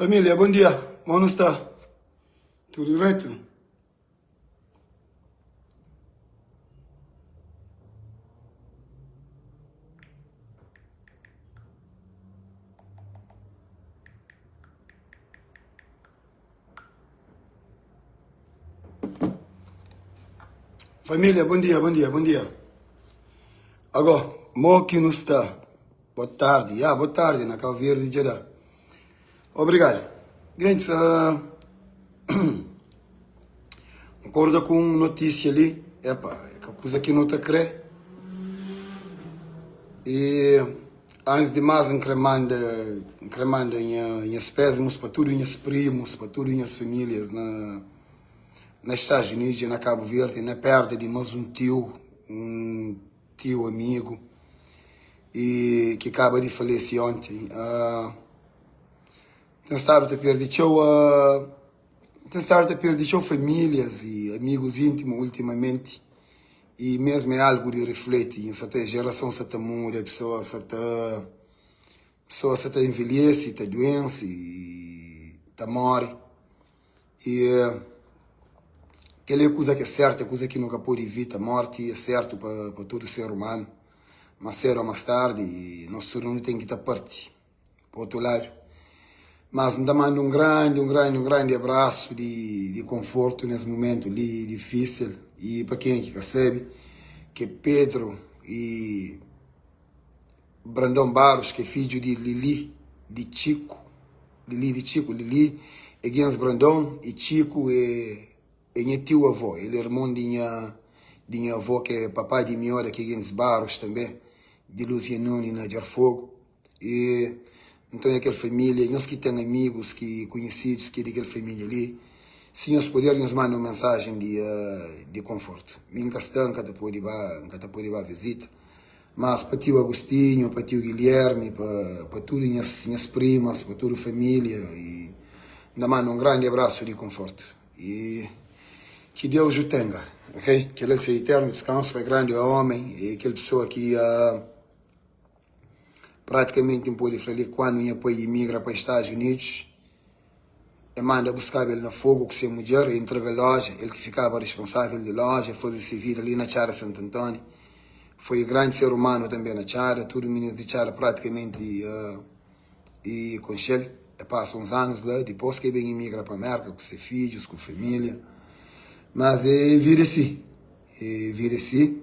Família, bom dia. Como nu sta? Tudo direito? Família, bom dia, bom dia, bom dia. Agora, mo ki nu sta? Boa tarde. Ya, boa tarde na Cabo Verde dja da. Obrigado. Gentis, uh, acorda ku un notícia li, epa, é ka kuza ki nu ta kre. E antes de mais, N kre manda, N kre manda nha, nhas pésimos pa tudu nhas primos, pa tudu nhas famílias na, na Estados Unidos e na Cabo Verde, na perda di más un tiu, un tiu amigu e ki kaba di falese onti. Uh, ten stadu ta perde txeu, uh, ten stadu ta perde txeu famílias e amigus íntimu ultimamenti e mesmu é algu di rifleti. Nhu sa ta, jerason sa ta muda, pesoas sa ta, pesoas sa ta envelhese, ta duense e ta more. E kel-li é kuza ki é sértu, é kuza ki nu ka pode ivita. Mórti é sértu pa tudu ser umanu, más sédu ô más tardi, nos tudu nu ten ki ta parti pa otu ladu. Mas N ta manda un grandi, un grandi, un grandi abrasu di konfortu nes mumentu li difísil. I pa kenha ki ka sabe, ki é Pedru i. Brandon Barros ki é fidju di Lili di Txiku Lili di Txiku Lili é Gens Brandon i Txiku é é nha tiu avó el é irmon di nha di nha avó ki é papá di Mioda ki é Gens Barros tanbê di Luzianoni na Djarfogo i nton é kel família nhos ki ten amigus ki konhisidus ki é di kel família li si nhos puder nhos manda un mensajen di di konfortu mi N ka sta N ka ta pode ba N ka ta pode ba vizita. Mas pa tiu Agostinho, pa tiu Guilherme, pa pa tudu nhas nhas primas, pa tudu família i N ta manda un grandi abrasu di konfortu i ki Deus o tenga, ok? Kel el se iternu diskansu foi grandi omi e kel pesoa ki pratikamenti N pode fla li kuandu nha pai imigra pa Estados Unidos E manda buskaba el na Fogu ku se mudjer, e intrega loja, el ki fikaba risponsável di loja, faze se vida li na Txada Santu Antóni. Foi grandi ser umanu tanbe na Txada, tudu minis di Txada pratikamenti e konxe-l. E pasa uns anus la, dipôs ki e ben imigra pa Mérka ku se fidjus, ku família. Mas e vida é si. E vida é si.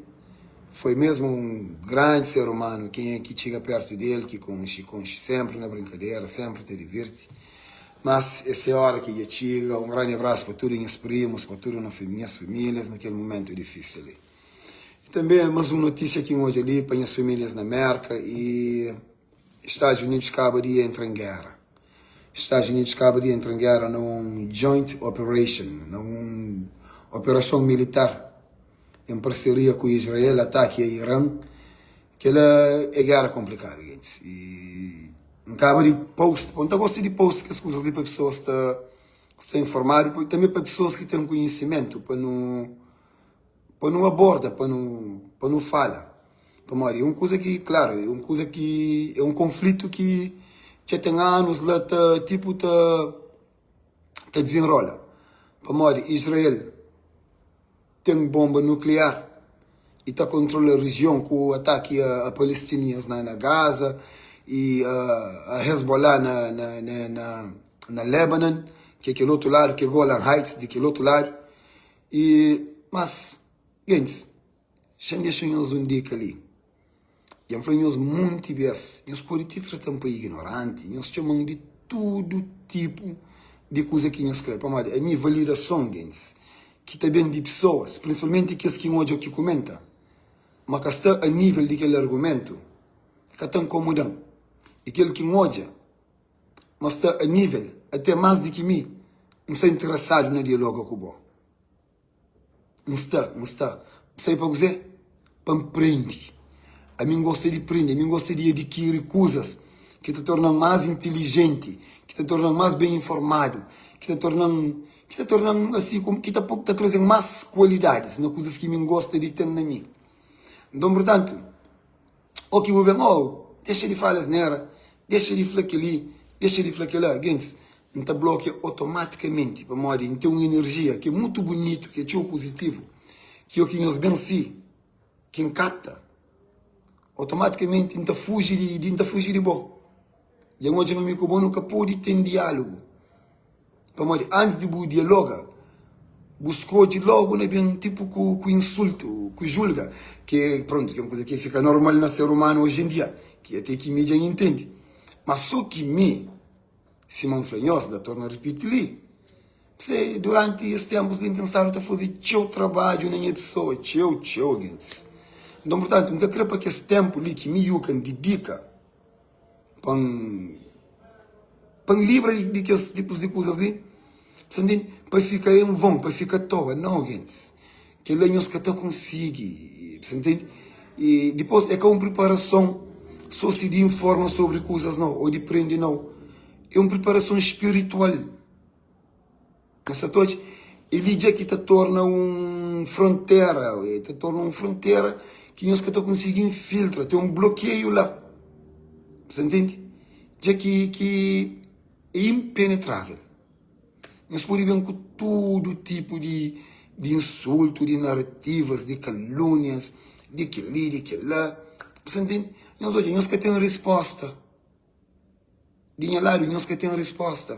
Foi mesmu un grandi ser umanu, kenha ki txiga pertu di el, ki konxe, konxe senpri na brinkadera, senpri ta divirti. Mas es é ora ki dja txiga. Un grandi abrasu pa tudu nhas primus, pa tudu nhas famílias na kel mumentu difísil li. I tanbe mas un notísia ki N odja li pa nhas famílias na Merka i Estados Unidos kaba di entra en géra. Estados Unidos kaba di entra en géra na un joint operation, na un operason militar en parseria ku Israel, ataki a Iran. Kela é géra konplikadu, gentis. I N kaba di post, N ta gosta di post kes kuzas li pa pesoas sta sta informadu, tanbe pa pesoas ki ten konhisimentu pa nu pa nu aborda, pa nu pa nu fala. Pamodi é un kuza ki, klaru, é un kuza ki é un konflitu ki dja ten anus la ta tipu ta ta dizenrola. Pamodi Israel ten bonba nukliar i ta kontrola rijion ku ataki a palestinians na na Gaza i a Hezbollah na na na na na Lebanon, ki é kel otu ladu, ki é Golan Heights di kel otu ladu. I mas gentis, xa-m dexa nhos un dika li. Dja N fla nhos monti bês, nhos pode ti trata-m pa ignoranti, nhos txoma-m di tudu tipu di kuza ki nhos krê, pamodi ami validason gentis ki ta ben di pesoas, prinsipalmenti kes ki N odja ki kumenta, ma ka sta a nível di kel argumentu, ka ta nkomoda-m. I kel ki N odja ma sta a nível, até más di ki mi, N sta interesadu na dialoga ku bo. N sta, N sta. N sai pa kuzê? Pa N prende. Ami N gosta di prende, ami N gosta di adikiri kuzas ki ta torna-m más intilijenti, ki ta torna-m más ben informadu, ki ta torna-m, ki ta torna-m asi, ki ta ta traze-m más kualidadis na kuzas ki mi N gosta di ten na mi. Nton, purtantu, ô ki bu ben, ô, dexa di fala asnera, dexa di fla kel-li, dexa di fla kel-la. Gentis. N ta blokia otomatikamenti pamodi N ten un inerjia ki é mutu bunitu, ki é txeu puzitivu, ki o ki nhos ben si, ki N kapta, otomatikamenti N ta fuji di, N ta fuji di bo. Dja N odja ma mi ku bo nu ka pode ten diálugu. Pamodi antis di bu dialoga, bu skodje logu na ben tipu ku ku insultu, ku julga, ki prontu, ki é un kuza ki fika normal na ser umanu oji en dia, ki ate ki mi dja N intende. Ma so ki mi, sima N fla nhos, N ta torna ripiti li, p'sei duranti es tenpus li N ten stadu ta faze txeu trabadju na nha pesoa, txeu, txeu gentis. Nton, purtantu, N ka kre pa kes tenpu li ki mi Yuka N didika, Pa N pa N libra di kes tipus di kuzas li, sa ntende? Pa fika en von, pa fika atoa. Nau, gentis, kel-la nhos ka ta konsigi, sa ntende? I dipôs é ka un priparason sô si di informa sobri kuzas nau, ô di prende nau. É un priparason spiritual. Nhos sta ta odja? É li dja ki ta torna un frontera, ta torna un frontera ki nhos ka ta konsigi infiltra, ten un blokeiu la. Bu sta ntende? Dja ki ki é impenetrável. Nhos pode ben ku tudu tipu di di insultu, di narativas, di kalúnias, di kel-li, di kel-la. Bu sta ntende? Nhos odja, nhos ka ten resposta. Di nha ladu nhos ka ten resposta.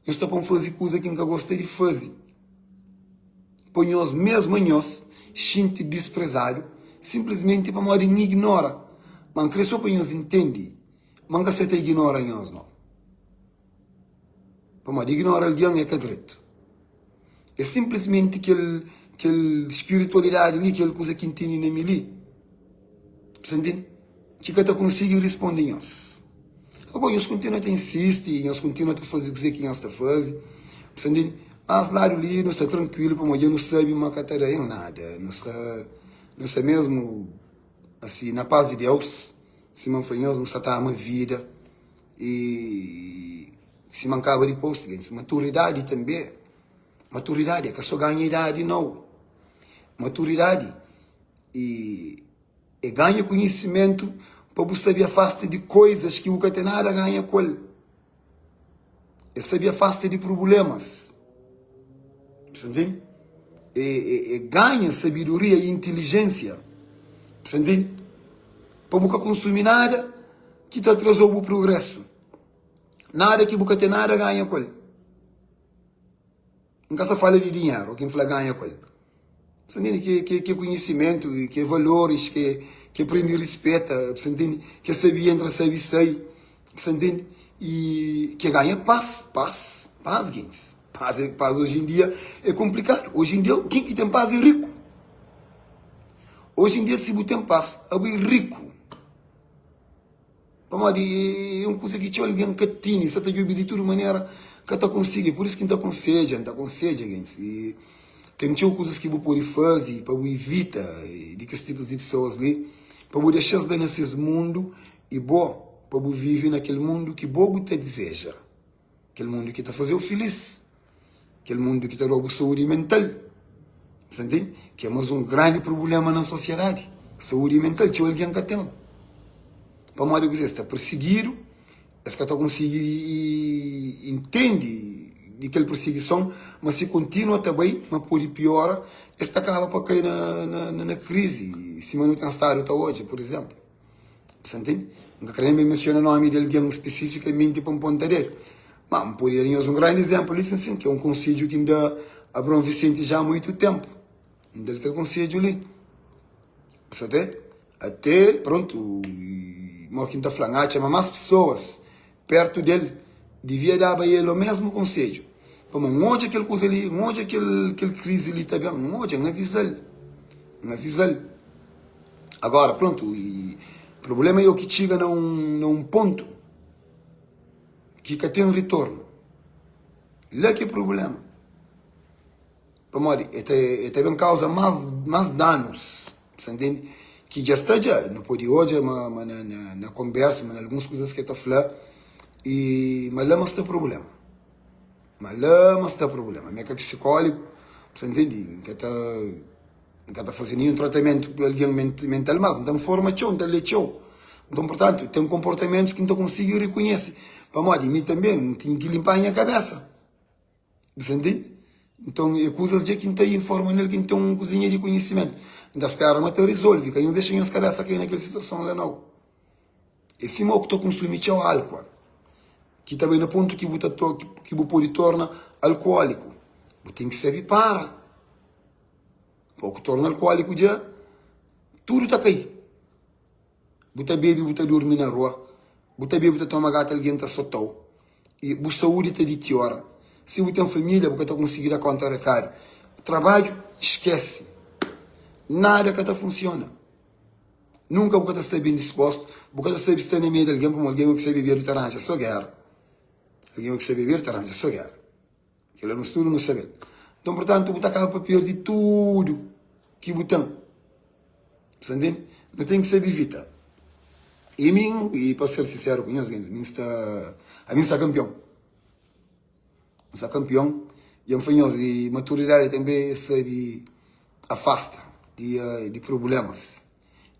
Nhos ta pô-m faze kuza ki N ka gosta di faze. Pô nhos, mésmu anhos, xinti disprezadu sinplismenti pamodi N ignora. Má N krê sô pa nhos intende ma N ka sta ta ignora nhos, nau. Pamodi ignora algen é ka dretu. É sinplismenti kel kel spiritualidadi li, kel kuza ki N tene na mi li, bu sta ntende? Ki ka ta konsigi risponde nhos. Agora nhos kontinua ta insisti, nhos kontinua ta faze kuzê ki nhos ta faze, bu sta ntende? Mas ladu li nu sta trankuilu pamodi dja nu sabe ma ka ta da en nada. Nu sta nu sta mesmu asi na pas di Deus, sima N fla nhos, nu sta ta ama vida i. Sima N kaba di post gentis, maturidadi tanbe, maturidadi é ka so ganha idadi nau, maturidadi e é ganha konhisimentu pa bu sabe afasta di koizas ki bu ka ten nada ganha ku el, é sabe afasta di prublémas, bu sta ntende? É é é ganha sabedoria i intelijénsia, bu sta ntende? Pa bu ka konsumi nada ki ta atraza-u bu prugrésu. Nada ki bu ka ten nada ganha ku el. N ka sta fala di dinheru, ki N fla ganha ku el. Bu sta ntende? Ki ki ki konhisimentu, ki valoris, ki ki prende rispeta, bu sta ntende? Ki sabe entra, sabe sai, bu sta ntende? I ki ganha pas, pas, pas gentis. Pas, pas oji en dia é konplikadu. Oji en dia ken ki ten pas é riku. Oji en dia si bu ten pas, abo é riku. Pamodi é un kuza ki txeu algen ka tene, sta ta djobe di tudu manera, ka ta konsigi. Pur isu ki N ta konsedja, N ta konsedja gentis. I ten txeu kuzas ki bu pode faze pa bu ivita di kes tipus di pesoas li, pa bu dexa-s da na ses mundu i bo pa bu vive na kel mundu ki bo bu ta dizeja. Kel mundu ki ta faze-u filís, kel mundu ki ta da-u bu saúdi mental. Bu sta ntende? Ki é más un grandi prubléma na sosiadadi. Saúdi mental txeu algen ka ten. Pamodi kuzê? Es ta pirsigidu, es ka ta konsigi intende di kel pirsigison, ma si kontinua ta bai, ma pode piora, es ta kaba pa kai na na krizi, sima nu ten stadu ta odja, pur izénplu. Bu sta ntende? N ka kre nen mensiona nomi di algen spesifikamenti pa N ponta dedu. Ma N pode da nhos un grandi izénplu li, sin sin, ki é un konsedju ki N da Abraon Visenti já muitu ténpu. N da-l kel konsedju li. Bu sta te? Até, prontu, mo ki N ta fla, N atxa ma más pesoas pertu del divia daba el omésmu konsedju. Pamodi N odja kel kuza li, N odja kel, kel krizi li ta ben, N odja, N aviza-l, N aviza-l. Agora, prontu, i prubléma é o ki txiga na un, na un pontu ki ka ten ritornu. La ki é prubléma. Pamodi e ta, e ta ben kauza más, más danus, sa ntende? Ki dja sta dja, nu pode odja ma, ma na, na, na konbersu, ma na alguns kuzas ki e ta fla, i ma la ma sta prubléma. Ma la ma sta prubléma. Mi é ka psikóligu, sa ntende? N ka ta. N ka ta faze ninhun tratamentu pa algen mental, mas N ta nforma txeu, N ta lé txeu. Nton, purtantu, ten konportamentus ki N ta konsigi rekonhese. Pamodi mi tanbe N ten ki linpa nha kabésa. Bu sta ntende? Nton, é kuzas dja ki N ta informa nel ki N ten un kuzinha di konhisimentu. N ta spera ma ta rizolve, ka nhos dexa nhos kabésa kai na kel situason la nau. É sima o ku ta konsumi txeu álkua, ki ta bai na pontu ki bu ta ki bu pode torna alkuóliku. Bu ten ki sabe para. Pa o ku torna alkuóliku dja, tudu ta kai. Bu ta bebe, bu ta durmi na rua, bu ta bebe, bu ta toma gata, algen ta sota-u i bu saúdi ta ditiora. Si bu ten família, bu ka ta konsigi da kónta rekadu. Trabadju, skese. Nada ka ta funsiona. Nunka bu ka ta sta ben dispostu, bu ka ta sabe sta na meiu di algen, pamodi algen ki sta bebedu ta ranja so géra. Algen ki sta bebedu ta ranja so géra. Kel-la nos tudu nu sabe-l. Nton, purtantu, bu ta kaba pa perde tudu ki bu ten. Bu sta ntende? Nu ten ki sabe ivita. I mi, i pa ser sinseru ku nhos, gentis, mi sta, ami sta kanpion. N sta kanpion. Dja N fla nhos, i maturidadi tanbe é sabe afasta di, di prublémas,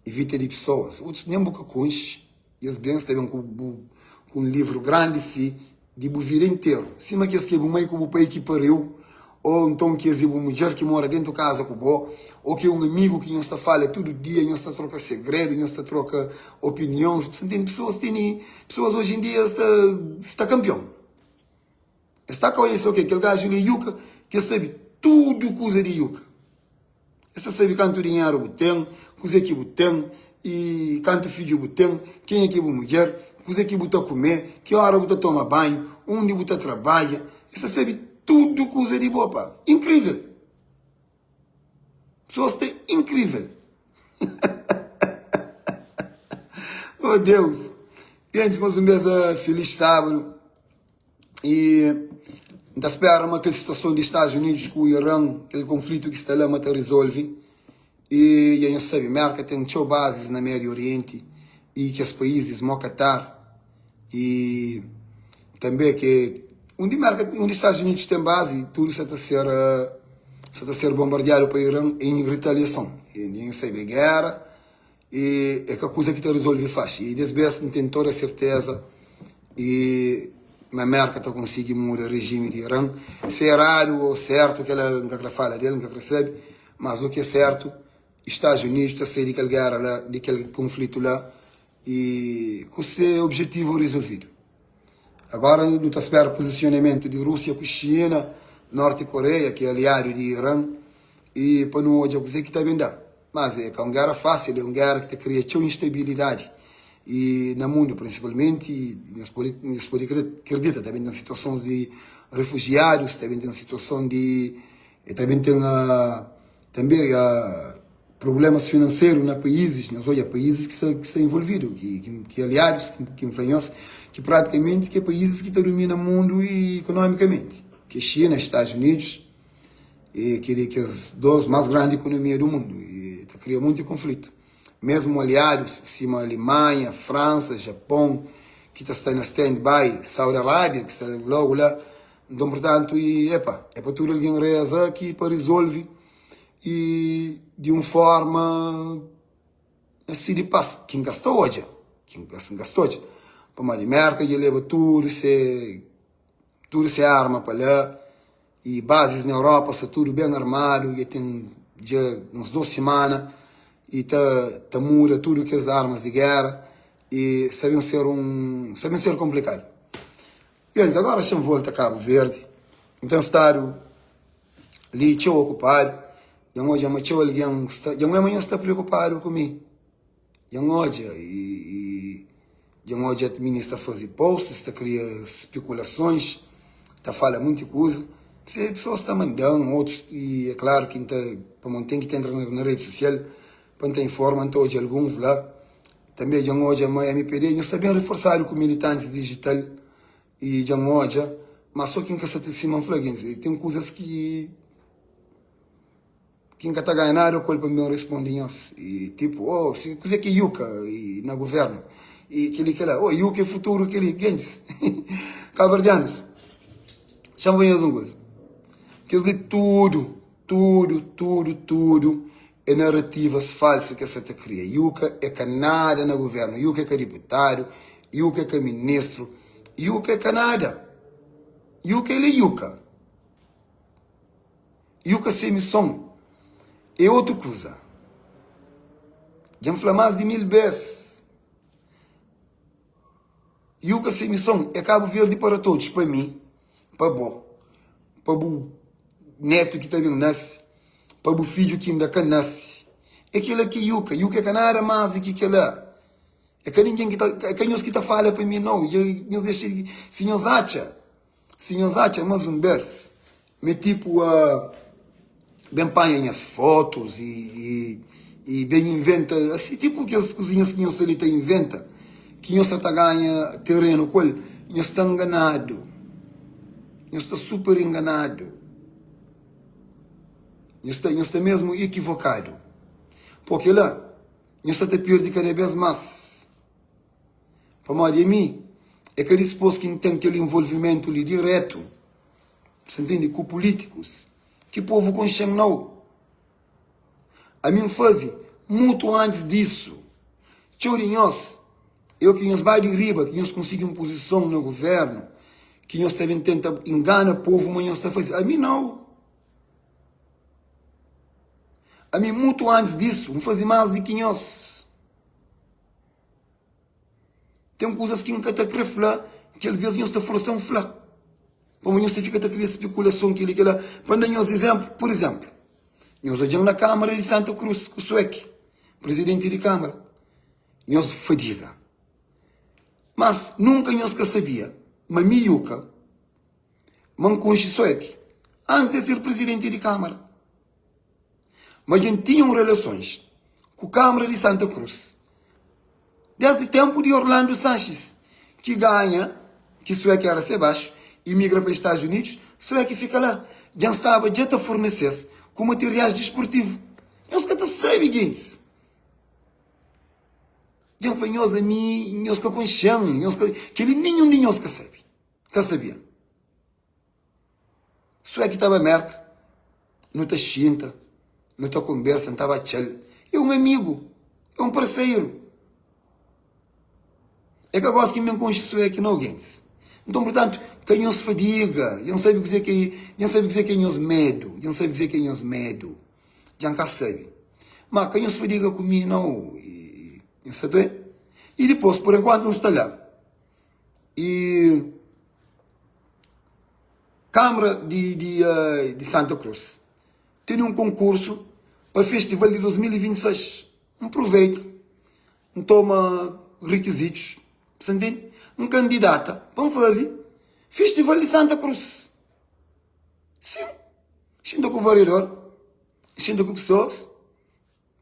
ivita di pesoas. Otus nen bu ka konxe. Es ben sta ben ku bu ku un livru grandi si di bu vida interu, sima kes ki é bu mai ku bu pai ki pariu, ô nton kes é bu mudjer ki mora dentu kaza ku bo, ô ki é un amigu ki nhos ta fala tudu dia, nhos ta troka segredu, nhos ta troka opinions. Bu sta ntende? Pesoas tene, pesoas oji en dia sta sta kanpion. Es ta ka oja so ke kel gaju li é yuka, ki es sabe tudu kuza di yuka. Es ta sabe kantu dinheru bu ten, kuzê ki bu ten i kantu fidju bu ten, kenha ki é bu mudjer, kuzê ki bu ta kume, ki óra bu ta toma banhu, undi bu ta trabadja. Es ta sabe tudu kuza di bo, pa. Inkrível! Pesoas sta inkrível! Oh Deus! Gentis, más un bês, filís sábadu. I N ta spera ma kel situason di Stadus Unidus ku Iran, kel konflitu ki sta la ma ta rizolve. I dja nhos sabe, Mérka ten txeu bazis na Médiu Orienti i kes paízis mo Katar i tanbe ke undi Mérka, undi Stadus Unidus ten bazi, tudu sa ta ser sa ta ser bonbardiadu pa Iran en ritaliason. I dja nhos sabe, é géra. E é ka kuza ki ta rizolve faxi. I des bes N ten toda serteza e ma Merka ta konsigi muda rejimi di Iran. Se eradu o sertu kela N ka kre fala del, N ka kre sabe. Mas u ki é sertu, Estados Unidos ta sai di kel gera la, di kel konflitu la i ku se objetivu rizolvidu. Agora nu ta spera pozisionamentu di Rúsia ku Xina, Norti Koreia ki é aliadu di Iran i pa nu odja kuze ki ta ben da. Mas é ka un géra fásil, é un géra ki ta kria txeu instabilidadi i na mundu, prinsipalmenti, nhos pode nhos pode kridita, ta ben ten situasons di rifujiadus, ta ben ten situason di ta ben ten tanbe prublémas finanseru na paízis, nhos odja paízis ki sta ki sta involvidu, ki ki aliadus ki N fla nhos, ki pratikamenti ki é paízis ki ta dumina mundu ikonomikamenti, ki é Xina, Stadus Unidus. E kel-li é kes dos más grandi ikonomia du mundu i ta kria monti konflitu. Mésmu aliadus sima Alimanha, Fransa, Japon ki ta sta na stand-by, Saudi Arábia ki sta lógu la. Nton, purtantu, i epa, é pa tudu algen reza ki pa rizolve i di un fórma asi di pas ki N ka sta odja, ki N ka sta odja. Pamodi Mérka dja leba tudu se tudu se arma pa la. I bazis na Europa sta tudu ben armadu, dja ten dja uns 2 simana i ta ta muda tudu kes armas di gera i sta ben ser un sta ben ser konplikadu. Gentis, agora xa N volta Kabu Verdi, N ten stadu li txeu okupadu, dja N odja ma txeu algen sta, dja N odja ma nhos sta preokupadu ku mi. Dja N odja i dja N odja minis ta faze posts, ta kria spikulasons, ta fala munti kuza. Se pesoas ta manda-m, otus i é klaru ki N ta, pamodi N ten ki ta entra na redi sosial pa N ta informa, N ta odja alguns la. Tanbe dja N odja ma mpd nhos sta ben riforsadu ku militantis dijital i dja N odja, ma so ki N ka sta ta, sima N fla gentis, ten kuzas ki. Ki N ka ta ganha nada ku el pa N ben responde nhos. I tipu, oh, si kuzê ki Yuka i na guvernu i kel-li kel-la. Oh, Yuka é futuru kel-li. Gentis, kabuverdianus, xa-m fla nhos un kuza. Kes-li tudu, tudu, tudu, tudu é narativas falsu ki es sa ta kria. Yuka é ka nada na guvernu. Yuka é ka diputadu, Yuka é ka ministru. Yuka é ka nada. Yuka el é yuka. Yuka se mison é otu kuza. Dja N fla más di mil bês. Yuka se mison é Kabu Verdi para todos, pa mi, pa bo, pa bu netu ki ta ben nase, pa bu fidju ki inda ka nase. É kela ki Yuka. Yuka é ka nada más di ki kela. É ka ningen ki ta, é ka nhos ki ta fala pa mi nau. Dja nhos dexa, si nhos atxa, si nhos atxa más un bês, ma é tipu a ben panha nhas fotus i i ben inventa asi tipu kes kuzinhas ki nhos sta li ta inventa, ki nhos sta ta ganha terenu ku el, nhos sta nganadu, nhos sta super nganadu, nhos sta nhos sta mesmu ikivokadu, purki la nhos sta ta pirdi kada bês más. Pamodi ami é ka dispôs ki N ten kel involvimentu li diretu, sa ntende, ku pulítikus, ki povu konxe-m nau. Ami N faze mutu antis disu. Txeu di nhos é o ki nhos ba di riba, ki nhos konsigi un puzison na guvérnu, ki nhos ta ben tenta ingana povu ma nhos ta faze. Ami nau. Ami mutu antis disu, N faze más di ki nhos. Ten kuzas ki N ka ta kre fla, ki alvês nhos ta forsa-m fla. Pamodi nhos ta fika ta kria spekulason kel-li, kel-la. Pa N da nhos izénplu, pur izénplu, nhos odja-m na Kámara di Santa Krus ku Sueki, prizidenti di Kámara. Nhos fadiga. Mas nunka nhos ka sabia ma mi Yuka, ma N konxe Sueki antis di el ser prizidenti di Kámara. Ma dja N tinha un relasons ku Kámara di Santa Krus desdi ténpu di Orlando Sanches ki ganha, ki Sueki éra se baxu, imigra pa Estados Unidos, Sueki fika la. Dja N staba dja ta fornese-s ku materiais disportivu. Nhos ka ta sabe, gentis. Dja N fla nhos, ami, nhos ka konxe-m, nhos ka, kel-li ninhun di nhos ka sabe, ka sabia. Sué ki ta ba Merka, nu ta xinta, nu ta konbersa, N ta ba atxa-l. É un amigu, é un parseru. É ka gosi ki N ben konxe Sué ki nau, gentis. Nton, purtantu, ka nhos fadiga. Dja N sabe kuzê ki, dja N sabe kuzê ki é nhos medu, dja N sabe kuzê ki é nhos medu. Dja N ka sabe. Má ka nhos fadiga ku mi, nau. Nhos sabe? I dipôs, pur enkuantu N sta la, i. Kamara di di di Santa Cruz tene un konkursu pa festival di 2026. N pruveita, N toma rikizitus, sa ntende? N kandidata pa N faze festival di Santa Cruz. Sin, xinta ku variador, xinta ku pesoas,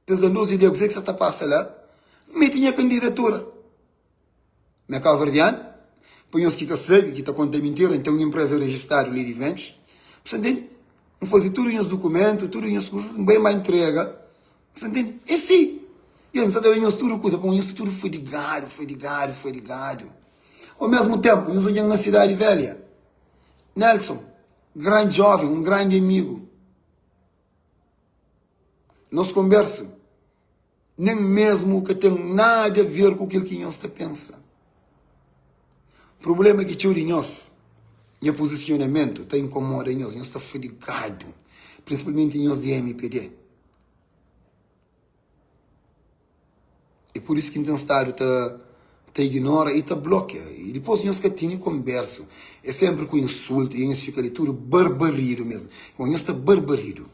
pa es da-m dos ideia kuzê ki sa ta pasa la, N mete nha kandidatura. Mi é kauverdianu, pa nhos ki ka sabe, ki ta konta mintira, N ten un inpreza rejistadu li di Ventus. Bu sta ntende? N faze tudu nhos dukumentu, tudu nhos kuzas, N bai ma ntrega. Bu sta ntende? É si! I N sta ta da nhos tudu kuza, pamodi nhos sta tudu fadigadu, fadigadu, fadigadu. Ô mesmu tenpu, nhos odja-m na Sidadi Velha. Nelson, grandi joven, un grandi amigu. Nos konbersu. Nen mesmu ka ten nada a ver ku kel ki nhos ta pensa. Prublema ki txeu di nhos, nha puzisionamentu ta inkomoda nhos, nhos ta fadigadu, prinsipalmenti nhos di mpd. É pur isu ki N ten stadu ta ta ignora i ta blokia. I dipôs nhos ka tene konbersu, é senpri ku insultu i nhos fika li tudu barbaridu mesmu. Bon, nhos sta barbaridu.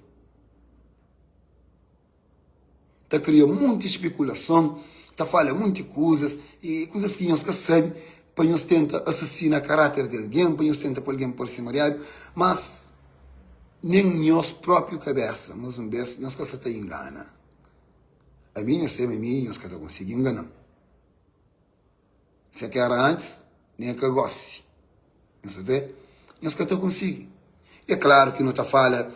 Ta kria munti spekulason, ta fala munti kuzas, i kuzas ki nhos ka sabe, pa nhos tenta asasina karáter di algen, pa nhos tenta poi algen parse mariadu, mas nen nhos própi kabésa, más un bês, nhos ka sa ta ingana. Ami, nhos sabe, ami nhos ka ta konsigi ingana-m. Se ka era antis, nen ka gosi. Nhos ta ve? Nhos ka ta konsigi. É klaru ki nu ta fala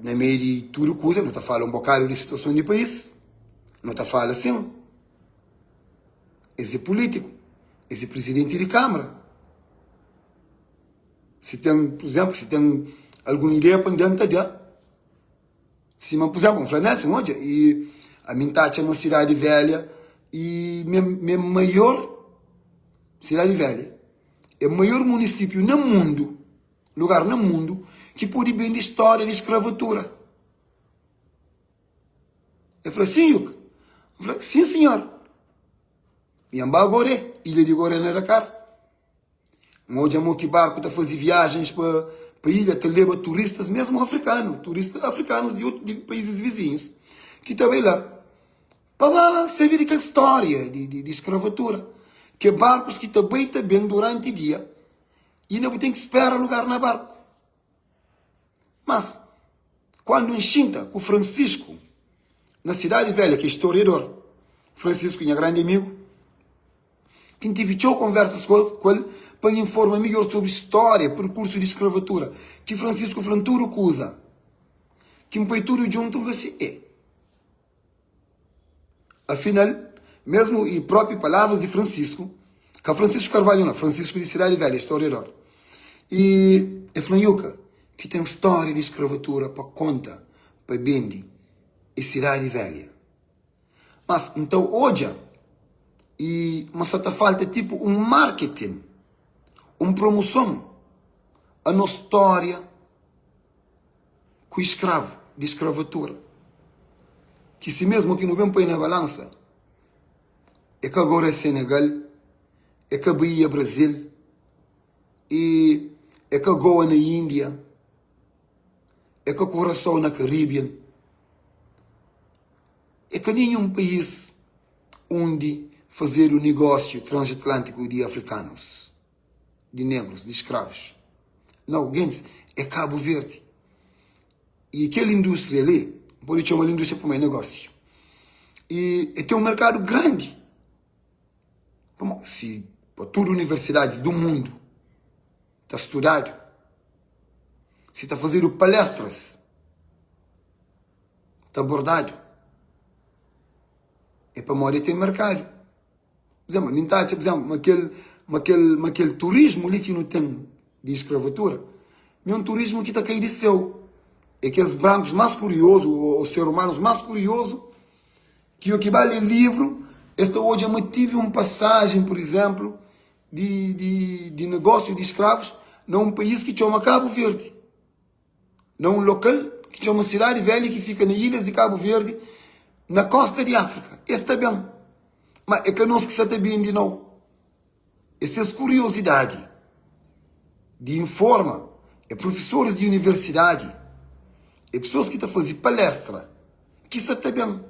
na meiu di tudu kuza, nu ta fala un bokadu di situason di país. Nu ta fala sin. Es é pulítiku, es é prizidenti di Kamara. Si ten, pur izénplu, si ten algun ideia pa N da, N ta da. Sima, pur izénplu, N fla Nelson, odja, i ami N ta atxa ma Sidadi Velha i mi é maior Sidadi Velha. É maior munisípiu na mundu, lugar na mundu, ki pode bende stória di skravatura. El fla, Sin, Yuka. N fla, Sin, sinhor. Mi N ba Goré, ilha di Goré na Dakar. N odja mo ki barku ta faze viajens pa pa ilha, ta leba turistas, mesmu afrikanu, turistas afrikanus di otu di paizis vizinhus ki ta bai la pa ba sabe di kel stória di di di skravatura. Ke barkus ki ta bai ta ben duranti dia, inda bu ten ki spera lugar na barku. Mas, kuandu N xinta ku Francisco na Sidadi Velha, ki é storiador, Francisco nha grandi amigu, ki N tive txeu konversas ku el pa N informa midjor sobri stória, perkursu di skravatura, ki Francisco fla-m tudu kuza, ki N poi tudu djuntu, N fla si, E! Afinal, mesmu i propi palavras di Francisco, ka Francisco Carvalho nau, Francisco di Cidade Velha, historiador, i e fla Nhuka ki ten storia di skravatura pa konta pa bendi e Cidade Velha. Mas N ta odja i ma sa ta falta tipu un marketing, un promoson a nos storia ku skravu, di skravatura, ki si mesmu ki nu ben poi na balansa, é ka agora é Senegal, é ka Bahia Brasil, e é ka Goa na Índia, é ka Curaçao na Caribbean, é ka ninhun país undi fazedu negósiu transatlântiku di afrikanus. di negrus, di skravus. Nau, gentis, é Kabu Verdi. I kel indústria li, N pode txoma-l indústria pamodi é negósiu. I el ten un merkadu grandi. Pamodi si pa tudu universidadis du mundu ta studadu, si ta fazedu palestras, ta abordadu, é pamodi el ten merkadu. Pur izénplu, mi N ta atxa, pur izénplu, ma kel, ma kel, ma kel turismu li ki nu ten di skravatura, mi é un turismu ki ta kai di séu. É kes brankus más kuriozu, ô ser umanus más kuriozu, ki o ki ba lé livru, es ta odja ma tive un pasajen, pur izénplu, di, di, di negósiu di skravus na un país ki txoma Kabu Verdi. na un lokal ki txoma Sidadi Velha ki fika na ilhas di Kabu Verdi, na kosta di Afrika. Es ta ben, ma é ka nos ki sa ta bende nau. É ses kuriosidadi di informa, é prufesoris di universidadi, é pesoas ki ta faze palestra ki sa ta ben,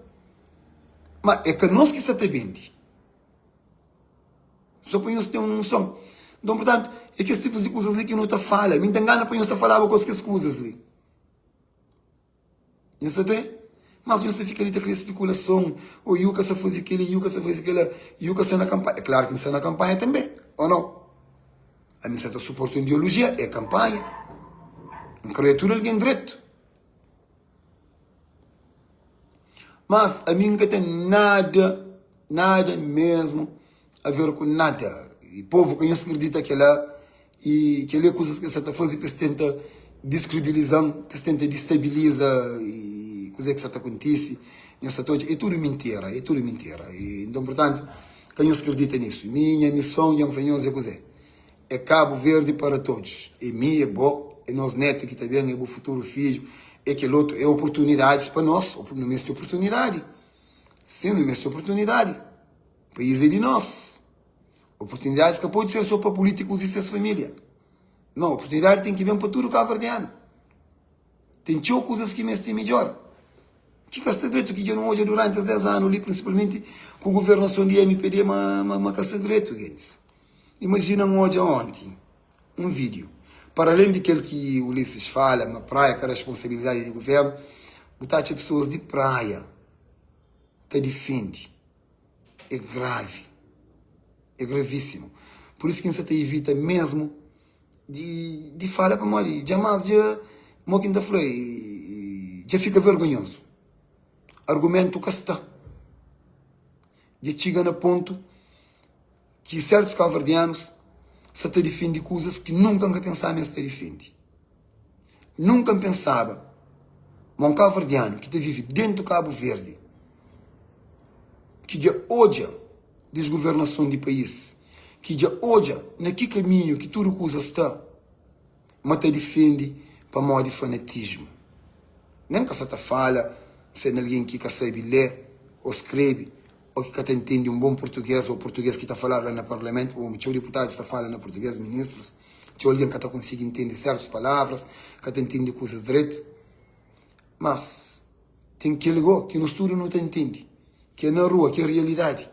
ma é ka nos ki sa ta bende. Só pa nhos ten un noson. Nton, purtantu, é kes tipus di kuzas li ki nu ta fala. Mi N ten gana pa nhos ta falaba ku es kes kuzas li. Nhos ta ten? Mas nhos ta fika li ta kria spekulason. Ô, Yuka sa faze kel-li, Yuka sa faze kel-la, Yuka sta na kanpanha. É klaru ki N sta na kanpanha tanbê, ô nau? Ami N sa ta suporta un ideolojia, é kanpanha. N kre tudu algen dretu. Mas ami N ka ten nada, nada mesmu a ver ku nada. I povu ka nhos kridita kela i keli é kuzas ki es sa ta faze pa es tenta diskribiliza-m, pa es tenta distabiliza i kuzê ki sa ta kontise. Nhos sa ta odja, é tudu mintira, é tudu mintira. I nton, purtantu, ka nhos kridita nisu. Mi, nha mison, dja N fla nhos é kuzê? É Kabu Verdi para todos. É mi, é bo, é nos netu ki ta ben, é bu futuru fidju, é kel otu. É oportunidadis pa nos. Nu meste oportunidadi. Sin, nu meste oportunidadi. País é di nos. Oportunidadis ka pode ser so pa pulítikus i ses família. Nau, oportunidadi ten ki ben pa tudu kabuverdianu. Ten txeu kuzas ki meste midjora. Ki ka sta dretu, ki dja nu odja duranti es 10 anu li, prinsipalmenti ku guvernason di mpd, ma ma ka sta dretu, gentis. Imajina N odja onti un vídiu, para alén di kel ki Ulisses fala ma praia ka responsabilidadi di guvernu, bu ta atxa pesoas di praia ta difendi. É gravi, é gravíssimu. Pur isu ki N sa ta ivita mesmu di di fala pamodi dja mas dja, mo ki N ta fla, dja fika vergonhozu. Argumentu ka sta. Dja txiga na pontu. ki sertus kabuverdianus sa ta difende kuzas ki nunka N ka pensaba ma es ta difende. Nunka N pensaba ma un kabuverdianu ki ta vive dentu Kabu Verdi, ki dja odja disguvernason di país, ki dja odja na ki kaminhu ki tudu kuza sta, ma ta difende pamodi fanatismu. Nen ka sa ta fala se na algen ki ka sabe lé ô skrebe ô ki ka ta ntende un bon purtugês ô purtugês ki ta faladu la na parlamentu, pamodi txeu diputadus ta fala na purtugês, ministrus, txeu algen ka ta konsigi ntende sértus palavras, ka ta ntende kuzas dretu. Mas ten kel go ki nos tudu nu ta ntende, ki é na rua, ki é realidadi,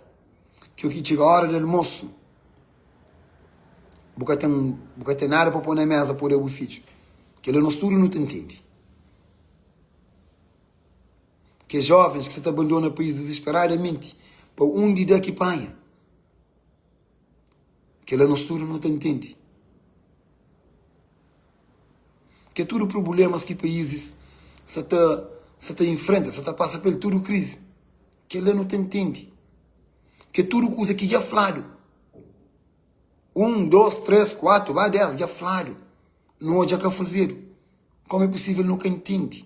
ki o ki txiga óra di almosu, bu ka ten, bu ka ten nada pa poi na mesa pa da bu fidju. Kel-la nos tudu nu ta ntende. Kes jovens ki sa ta abandona país dizisperadamenti pa undi da ki panha. Kel-la nos tudu nu ta ntende. Ke tudu prublémas ki paízis sa ta sa ta infrenta, sa ta pasa pa el, tudu krizi. Kel-la nu ta ntende. Ke tudu kuza ki dja fladu, un, dos, tres, kuatu, ba des, dja fladu, nu odja ka fazedu. Komu é pusível nu ka ntende?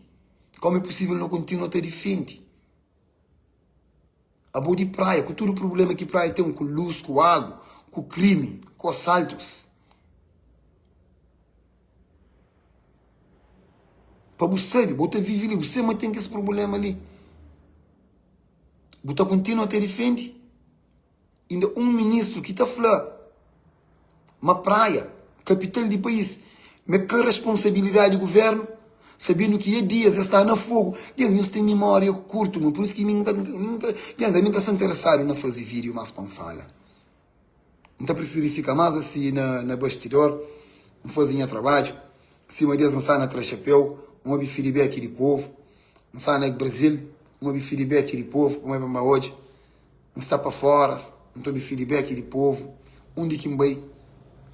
Komu é pusível nu kontinua ta difende? Abo di Praia, ku tudu prubléma ki Praia ten ku lus, ku agu, ku krimi, ku asaltus. Pa bu sabe, bu ta vive li, bu sabe ma ten kes prubléma li. Bu ta kontinua ta difende? Inda un ministru ki ta fla ma Praia, kapital di país, ma é ka responsabilidadi di guvernu, sabendu ki é dias es sta na fogu. Gentis, nhos ten mimória kurtu, ma pur isu ki mi N ka, gentis, ami N ka sta interesadu na faze vídiu más pa N fala. N ta prifiri fika más asi na na bastidor, N faze nha trabadju, sima des N sta na tra xapéu, N obi feedback di povu, N sta na Brazil, N obi feedback di povu, kuma é pa N ba odja. N sta pa fora, N ta obi feedback di povu, undi ki N bai,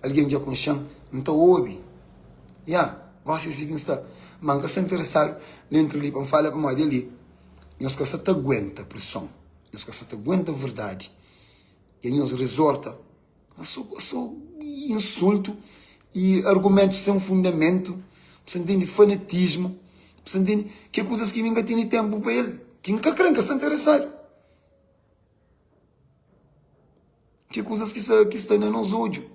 algen dja konxe-m, N ta obi. Ya, gosi é si ki N sta. Ma N ka sta interesadu na entra li pa N fala pamodi ali nhos ka sta ta aguenta preson, nhos ka sta ta aguenta verdadi i nhos rizorta a so so insultu i argumentus sen fundamentu, bu sta ntende, fanatismu, bu sta ntende, ki é kuzas ki mi N ka tene tenpu pa el, ki N ka kre, N ka sta interesadu. Ki kuzas ki sta, ki sta na nos odju.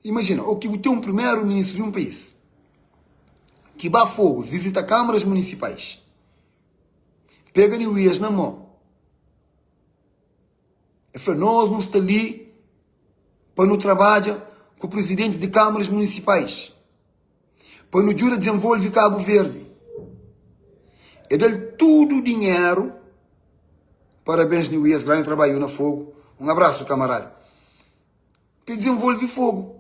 Imajina, o ki bu ten un primeru ministru di un país ki ba Fogo vizita kamaras munisipais, pega Niuias na mo, e fla, nos nu sta li pa nu trabadja ku prizidentis di kamaras munisipais. pa nu djuda dizenvolve Kabu Verdi. E da-l tudu dinheru. Parabéns Niuias, grandi trabadju na Fogo. Un abrasu kamarada. Pa e dizenvolve Fogo.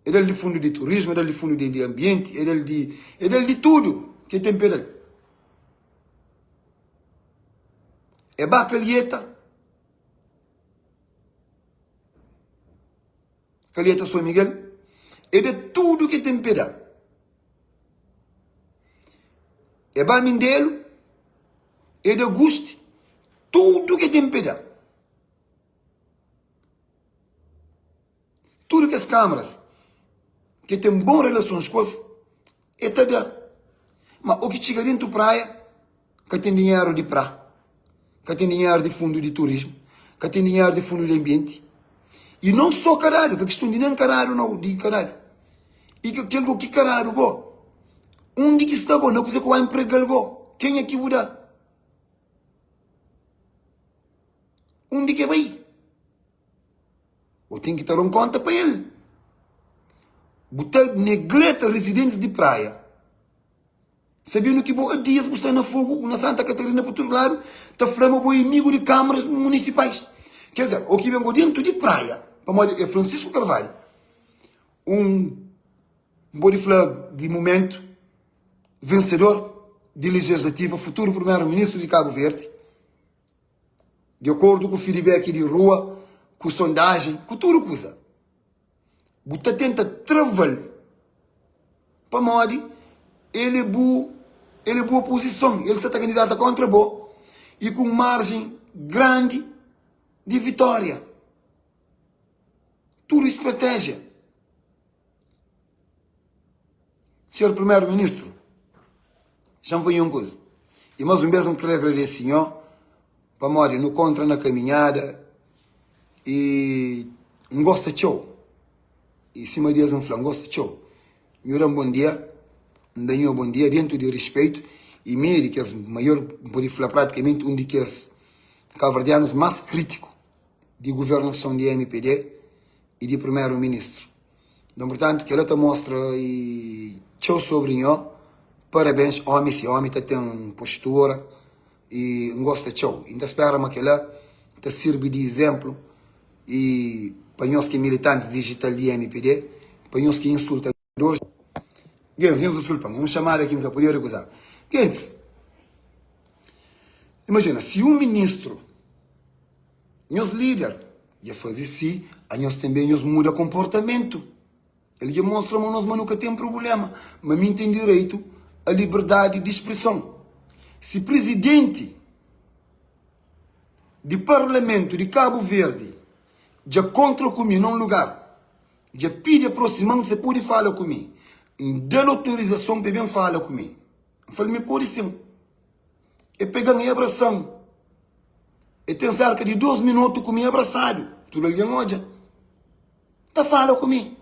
E da-l di fundu di turismu, e da-l di fundu di ambienti, e da-l di, e da-l di tudu ki e ten pa e da-l. E ba Calheta. Calheta São Miguel é da tudo que tem pe da. É ba Mindelo, é da Guste, tudo que tem pe da. Tudo que as câmaras que tem bom relações com as, é ta da. Mas o que chega dentro praia, ka ten dinheru di pra, ka ten dinheru di fundu di turismu, ka ten dinheru di fundu di anbienti. I non so ka dadu, ka kiston di nen ka dadu nau, di ka dadu. I ka kel go ki ka dadu go, undi ki sta go, na kuze ku ba npregal go, kenha ki bu da? Undi ke bai? Bu ten ki ta da un konta pa el. Bu ta negleta rezidentis di Praia. Sabendo ki bo a dias bu sta na Fogo, na Santa Catarina pa tudu ladu, ta fla ma bo é amigu di kamaras munisipais. Ker dizer, o ki ben go dentu di Praia, pamodi é Francisco Carvalho, un, N pode fla di mumentu, vensedor di legislativa, futuru primeru-ministru di Kabu Verdi, di akordu ku feedback di rua, ku sondajen, ku tudu kuza. Bu ta tenta trava-l pamodi el é bu el é bu opozison, el sa ta kandidata kontra bo i ku un marjen grandi di vitória. Tudu stratéjia. Senhor Primeru-Ministru, xa-m fla-nho un kuza, i más un bês N krê agradese nho pamodi nu kontra na kaminhada. I N gosta txeu. I sima di es N fla, N gosta txeu. Nhu da-m bon dia, N da nho bon dia, dentu di rispeitu. I mi é di kes maior, N pode fla pratikamenti un di kes kabuverdianus más krítiku di guvernason di mpd i di primeru ministru. Nton, purtantu, kel-la ta mostra i txeu sobri nho. Parabens, ómi si ómi ta ten postura i N gosta txeu. I N ta spera ma kel-la ta sirbi di izénplu i pa nhos ki é militantis dijital di mpd, pa nhos ki é insultadoris. Gentis, nhos diskulpa-m, é un xamada ki N ka podia rekuza. Gentis, imajina si un ministru, nhos líder, dja faze si, anhos tanbê nhos muda konportamentu. El dja mostra ma nos ma nu ka ten prubléma, ma mi N ten direitu a liberdadi di spreson. Si prizidenti di parlamentu di Kabu Verdi dja kontra ku mi na un lugar, dja pidi aprosima-m si el pode fala ku mi, N da-l otorizason pa el ben fala ku mi. N fla-l ma el pode sin. El pega-m e abrasa-m. El ten serka di dos minotu ku mi abrasadu. Tudu algen odja. Ta fala ku mi.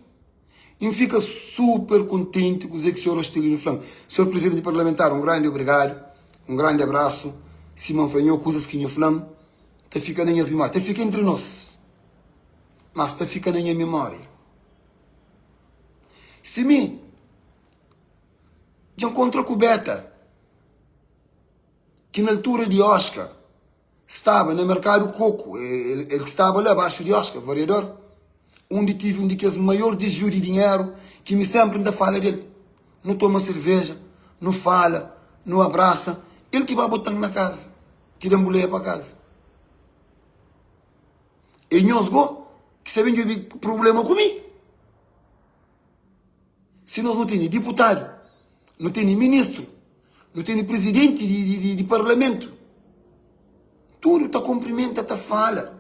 I N fika super kontenti ku kuzê ki Sr. Ostelino fla-m. Sr. Prizidenti Parlamentar, un grandi obrigadu, un grandi abrasu. Sima N fla nho, kuzas ki nho fla-m ta fika na nhas mimória, ta fika entri nos, mas ta fika na nha mimória. Si mi dja N kontra ku Beta, ki na altura di Oscar staba na merkadu koku, el staba la baxu di Oscar, variador, undi tive un di kes maior disviu di dinheru ki mi senpri N ta fala del. Nu toma serveja, nu fala, nu abrasa, el ki ba bota-m na kaza, ki da-m buleia pa kaza. E nhos go ki sa ben djobe prubléma ku mi. Si nos nu tene diputadu, nu tene ministru, nu tene prizidenti di parlamentu, tudu ta kunprimenta, ta fala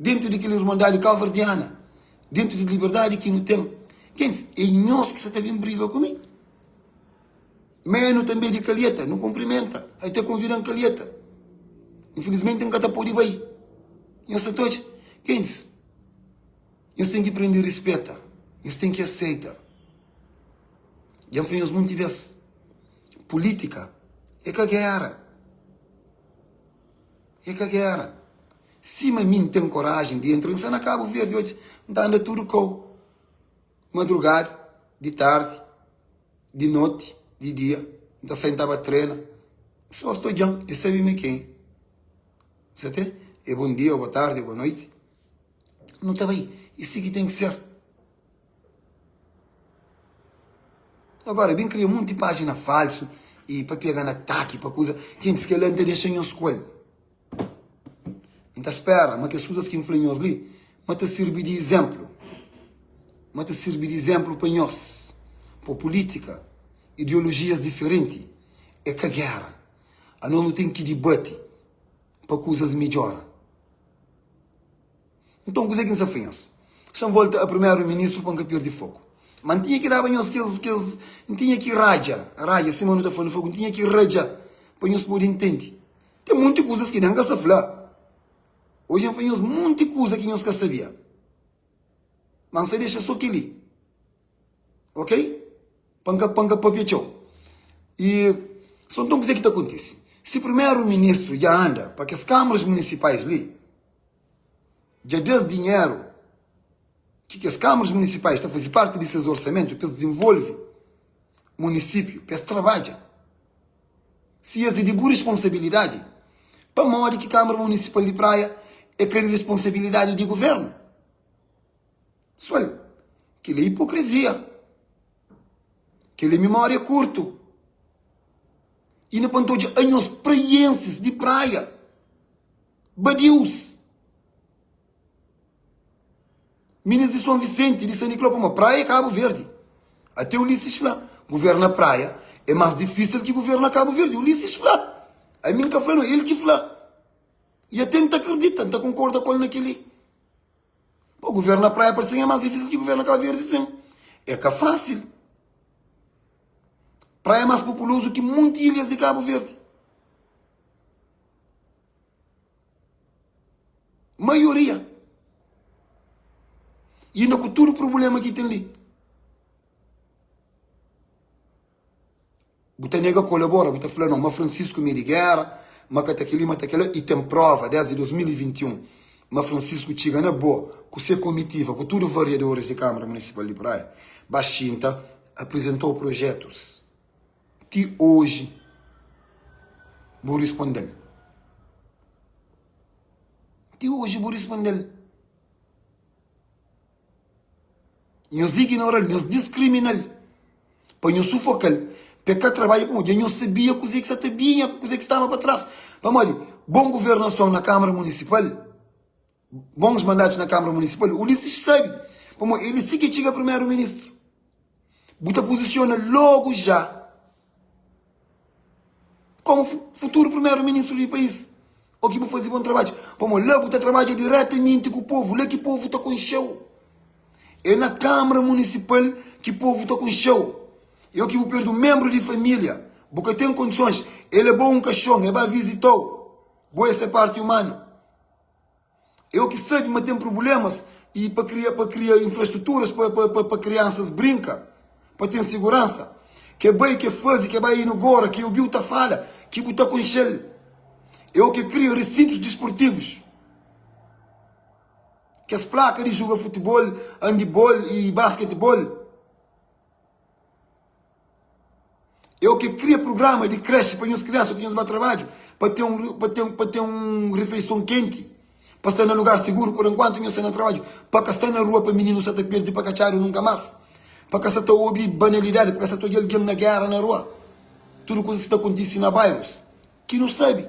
dentu di kel irmandadi kauverdiana, dentu di liberdadi ki nu ten. Gentis, é nhos ki sa ta ben briga ku mi? Menu tanbe di Calheta, nu kunprimenta, ate konvida-m Calheta. Infilismenti N ka ta pode bai. Nhos sa ta odja? Gentis. Nhos ten ki prende rispeta, nhos ten ki aseita. Dja N fla nhos monti bês, pulítika é ka géra. É ka géra. Sima mi N ten korajen di entra, N sta na Kabu Verdi oji, N ta anda tudu kau, madrugada, di tardi, di noti, di dia, N ta sai N ta ba trena, pesoas ta odja-m, es sabe mi é kenha. Sa ten? É bon dia, ô boa tardi, ô boa noiti. Nu ta bai. E si ki ten ki ser. Agora, ben kria munti pájina falsu e pa pega na ataki, pa kuza. Gentis, kel-la N ta dexa nhos ku el. N ta spera ma kes kuzas ki N fla nhos li, ma ta sirbi di izénplu. Ma ta sirbi di izénplu pa nhos. Pa pulítika, ideolojias diferenti é ka géra. Anos nu ten ki dibati pa kuzas midjora. Nton, kuzê ki N sta fla nhos? Xa N volta a primeru-ministru pa N ka perde foku. Má N tinha ki daba nhos kes, kes, N tinha ki radja, radja, sima nu ta fla na fogu, N tinha ki radja pa nhos pode ntende. Ten monti kuzas ki nen N ka sta fla. Oji N fla nhos monti kuza ki nhos ka sabia. Má N sta dexa sô kel-li. Ok? Pa N ka, pa N ka papia txeu. I, so nton kuzê ki ta kontise? Si primeru-ministru dja anda pa kes kamaras munisipais li, dja da-s dinheru ki kes kamaras munisipais ta faze parti di ses orsamentu pa es dizenvolve munisípiu, pa es trabadja. Si es é di bu responsabilidadi, pamodi ki Kamara Munisipal di Praia é ka di responsabilidadi di guvernu? Pesoal, kel-li é ipokrizia, kel-li é mimória kurtu. Inda pa N ta odja anhos praiensis di Praia. Badius. Minis di Son Vicente, di San Nicolau, pamodi Praia é Cabo Verde. Até Ulisses fla, governa Praia é más difícil ki governa Cabo Verde. Ulisses fla. Ami N ka fla, no, el ki fla. I até N ta akredita, N ta konkorda ku el na kel-li. Pô, governa Praia parse-m é más difícil ki governa Cabo Verde, sim. É ka fácil. Praia é más populoso ki monti ilhas di Cabo Verde. Maioria. Inda ku tudu prubulema ki ten li. Bu ta nega kolabora, bu ta fla no ma Francisco mi é di gera, ma ka ta keli, ma ta kela, i ten prova desdi 2021 ma Francisco txiga na bo ku se komitiva, ku tudu variadoris di Kamara Munisipal di Praia, ba xinta, aprizentou projetus. Ti oji bu rispondel. Ti oji bu rispondel. Nhos ignora-l, nhos diskrimina-l, pa nhos sufoka-l, pa e ka trabadja, pamodi dja nhos sabia kuzê ki sa ta binha, kuzê ki staba pa tras. Pamodi bon governason na Kamara Munisipal, bons mandatus na Kamara Munisipal, Ulisses sabe, pamodi el si ki txiga primeru ministru. Bu ta puzisiona logu ja komu futuru primeru ministru di país o ki bu faze bon trabadju pamodi la bu ta trabadja diretamenti ku povu la ki povu ta konxeu é na kamara munisipal ki povu ta konxeu e o ki bu perde un menbru di familia bu ka ten kondisons el é bo un kaxon el ba vizitau bo é se parti umanu. Eu ki sabe ma ten prublémas i pa kria pa kria infrastruturas pa pa pa pa kriansas brinka, pa ten siguransa. Ke bai ke faze, ke bai inugora, ke obiu ta fala, ki bu ta konxe-l. Eu ke kria resintus disportivus, kes plaka di juga futibol, andibol i basketibol. Eu ke kria prugrama di kreshi pa nhos kriansa ku nhos ba trabadju pa ten un pa ten pa ten un rifeison kenti, pa sta na lugar siguru por enkuantu nhos sta na trabadju, pa ka sta na rua pa mininu sa ta perdi pa ka txadu nunka mas, pa ka sa ta obi banalidadi, pa ka sa ta odja algen na gera na rua, tudu kuzas ki ta kontisi na bairus ki nu sabi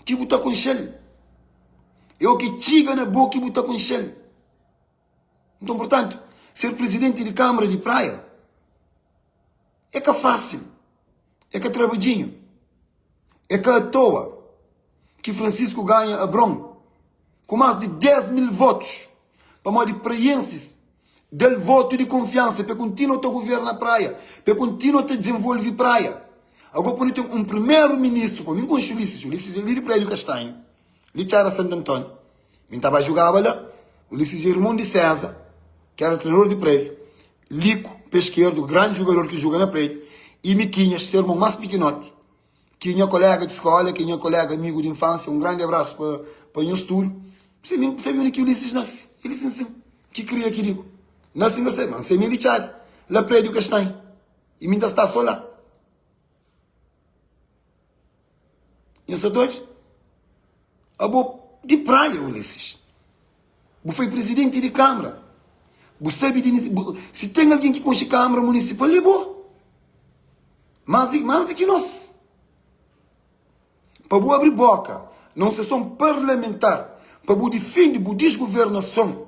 ki bu ta konxe-l. Eu ke txiga na bo ki bu ta konxe-l. Nton, purtantu, ser prizidenti di Kâmara di Praia é ka fásil, é ka trabadjinhu. É ka atoa ki Francisco ganha Abron ku más di 10 mil votus, pamodi praiensis da-l votu di konfiansa pa e kontinua ta governa Praia, pa e kontinua ta dizenvolve Praia. Agó pa nu ten un primeru ministru, pa mi N konxe Ulisses, Ulisses é li di Prédiu Kastanhu, li Txada Santu Antóniu, Mi ta ba jugaba la. Ulisses é irmon di César, ki éra trenador di prédiu. Lico, pé skerdu, grandi jugador ki juga na prédiu. I Miquinhas, se irmon más pikinoti, ki é nha koléga di skóla, ki é nha koléga amigu di infánsia. Un grandi abrasu pa pa nhos tudu. N sabe, N sabe undi ki Ulisses nase. El é sin sin, ki kria ki digu. Nase N ka sabe, ma N sabe mi é di Txadi, la prédiu Kastanhu. I mi N ta sta sô la. Nhos sta doidu? Abo di praia, Ulisses. Bu foi presidenti di Câmara. Bu sabe di bu, si ten algen ki konxe Câmara Municipal é bo. Mais di, mais di ki nos. Pa bu abri boka na un sessão parlamentar pa bu difende bu desgovernason.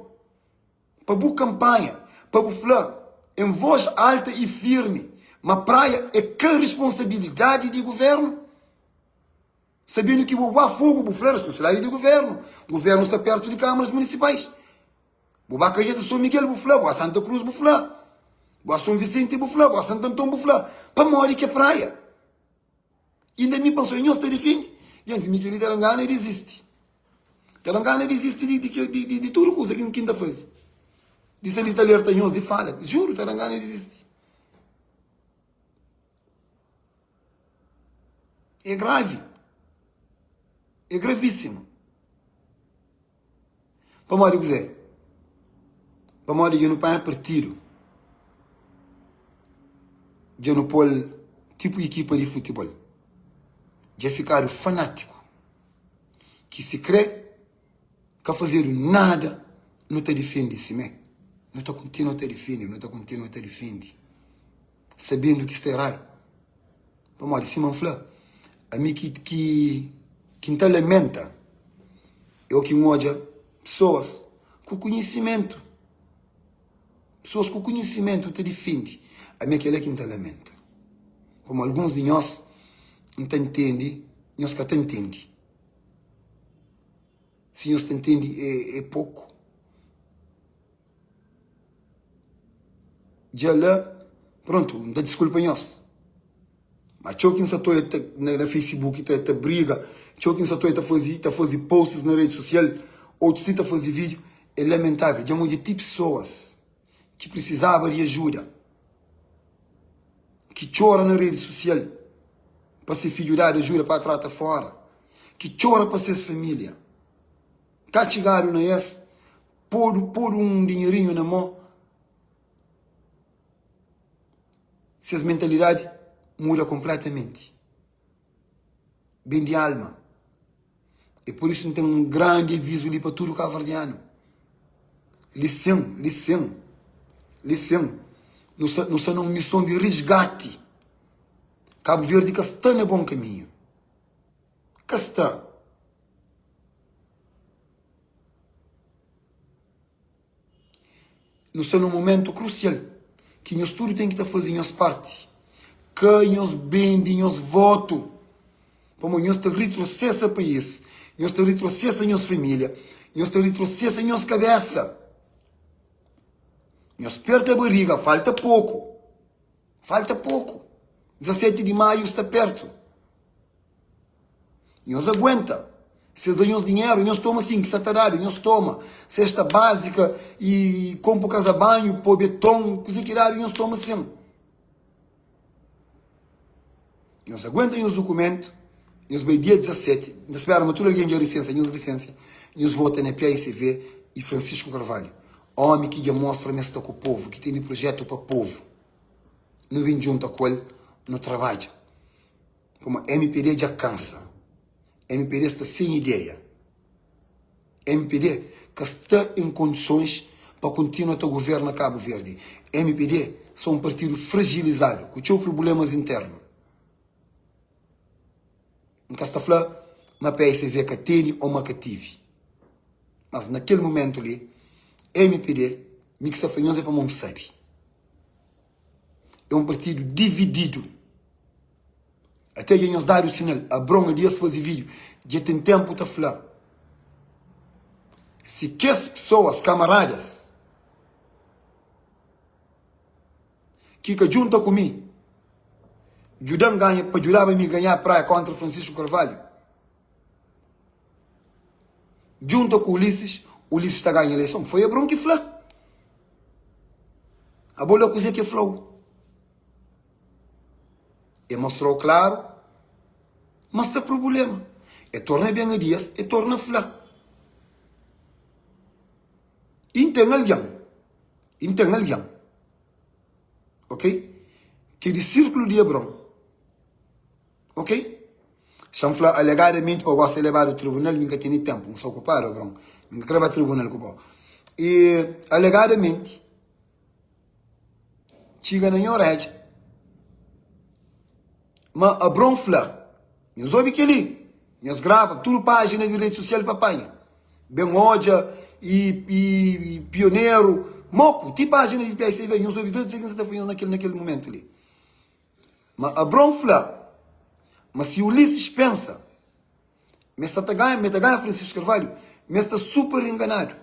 Pa bu kanpanha, pa bu fla en voz alta y firmi ma Praia é ka responsabilidadi di guvernu. Sabendu ki bu ba Fogo bu fla responsabilidadi di guvernu, guvernu sta pertu di kamaras munisipais. Bu ba Calheta São Miguel bu fla, bu ba Santa Cruz bu fla, bu ba São Vicente bu fla, bu ba Santo Antão bu fla. Pamodi ki é Praia? Inda mi pa sonha nhos ta difende? Gentis, mi kel-li ta da-m gana dizisti. Ta da-m gana dizisti di, di, di, di, di tudu kuza ki, ki N ta faze. Di sta li ta alerta nhos, di fala. Juru, ta da-m gana dizisti. É gravi. É gravíssimo. Pamodi kuzê? Pamodi dja nu panha partidu, dja nu pô-l tipu ikipa di futibol, dja fikadu fanátiku ki sikrê ka fazedu nada nu ta difende simé, nu ta kontinua ta difende, nu ta kontinua ta difende sabendu ki sta eradu. Pamodi sima N fla, ami ki ki ki N ta lamenta é o ki N odja pesoas ku konhisimentu, pesoas ku konhisimentu ta difende. Ami é kela ki N ta lamenta. Pamodi alguns di nhos N ta ntende, nhos ka ta ntende. Si nhos ta ntende é é poku. Dja la, prontu, N ta diskulpa nhos. Ma txeu ki N sa ta oia na Facebook ta briga, txeu ki N sa ta oia ta faze ta faze posts na redi sosial, otus ti ta faze vídiu, é lamentável. Dja N odja ti pesoas ki prisizaba di ajuda, ki txora na redi sosial pa se fidju dadu ajuda pa trata fora, ki txora pa ses família. Ka txigadu na es, podu podu un dinherinhu na mô. Ses mentalidadi muda konpletamenti. Ben di alma. E pur isu N ten un grandi avizu li pa tudu kabuverdianu. Li sin, li sin, li sin, nu sta, nu sta na un mison di risgati. Kabu Verdi ka sta na bon kaminhu. Ka sta. Nu sta na un momentu krusial ki nhos tudu ten ki ta faze nhos parti. Ka nhos bende nhos votu, pamodi nhos ta ritrosesa país, nhos ta ritrosesa nhos família, nhos ta ritrosesa nhos kabésa. Nhos perta bariga, falta poku, falta poku. 17 di maiu sta pertu. Nhos aguenta. Si es da nhos dinheru, nhos toma sin ki sta ta dadu, nhos toma. Sesta bázika i konpo kaza banhu, po beton, kuze ki dadu, nhos toma sin. Nhos aguenta nhos dukumentu, nhos bai dia 17, N ta spera ma tudu algen dja lisensia nhos lisensia, nhos vota na PAICV i Francisco Carvalho, omi ki dja mostra ma es sta ku povu, ki tene projetu pa povu. Nu bin djunta ku el, nu trabadja. Pamodi mpd dja kansa, mpd sta sen ideia, mpd ka sta en kondisons pa kontinua ta governa Kabu Verdi. Mpd sta un partidu frajilizadu, ku txeu prublemas internu. N ka sta fla ma psv ka tene o ma ka tive, mas na kel mumentu li, mpd, mi ki sta fla nhos é pamodi N sabe. É un partidu divididu. Até dja nhos dadu sinal. Abron Adias faze vídiu dja ten ténpu ta fla si kes pesoas, kamaradas ki ka djunta ku mi djuda-m ganha pa djudaba mi ganha Praia kontra Francisco Carvalho djunta ku Ulisses, Ulisses ta ganha eleison. Foi Abron ki fla. Abo la kuzê ki el fla-u. E mostrou klaru ma sta prubulema. E torna ben a dias, e torna fla. I N ten algen, i N ten algen, ok, ki é di sirkulu di Abron, ok? Xa-m fla alegadamenti pa gosi lebadu tribunal, mi N ka tene tenpu, N sta okupadu, Abron, mi N ka kre ba tribunal ku bo. I alegadamenti. Txiga na nha orédja. Má Abron fla, Nhos obi kel-li, nhos grava tudu pájina di redi sosial pa panha. Ben odja i, i, i pioneru, moku, ti pájina di PICV, nhos obi dretu kuzê ki N sta ta fla nhos na kel, na kel mumentu li. Má Abron fla ma si Ulises pensa Ma es sa ta ganha, ma e ta ganha Francisco Carvalho, ma es sta super enganadu.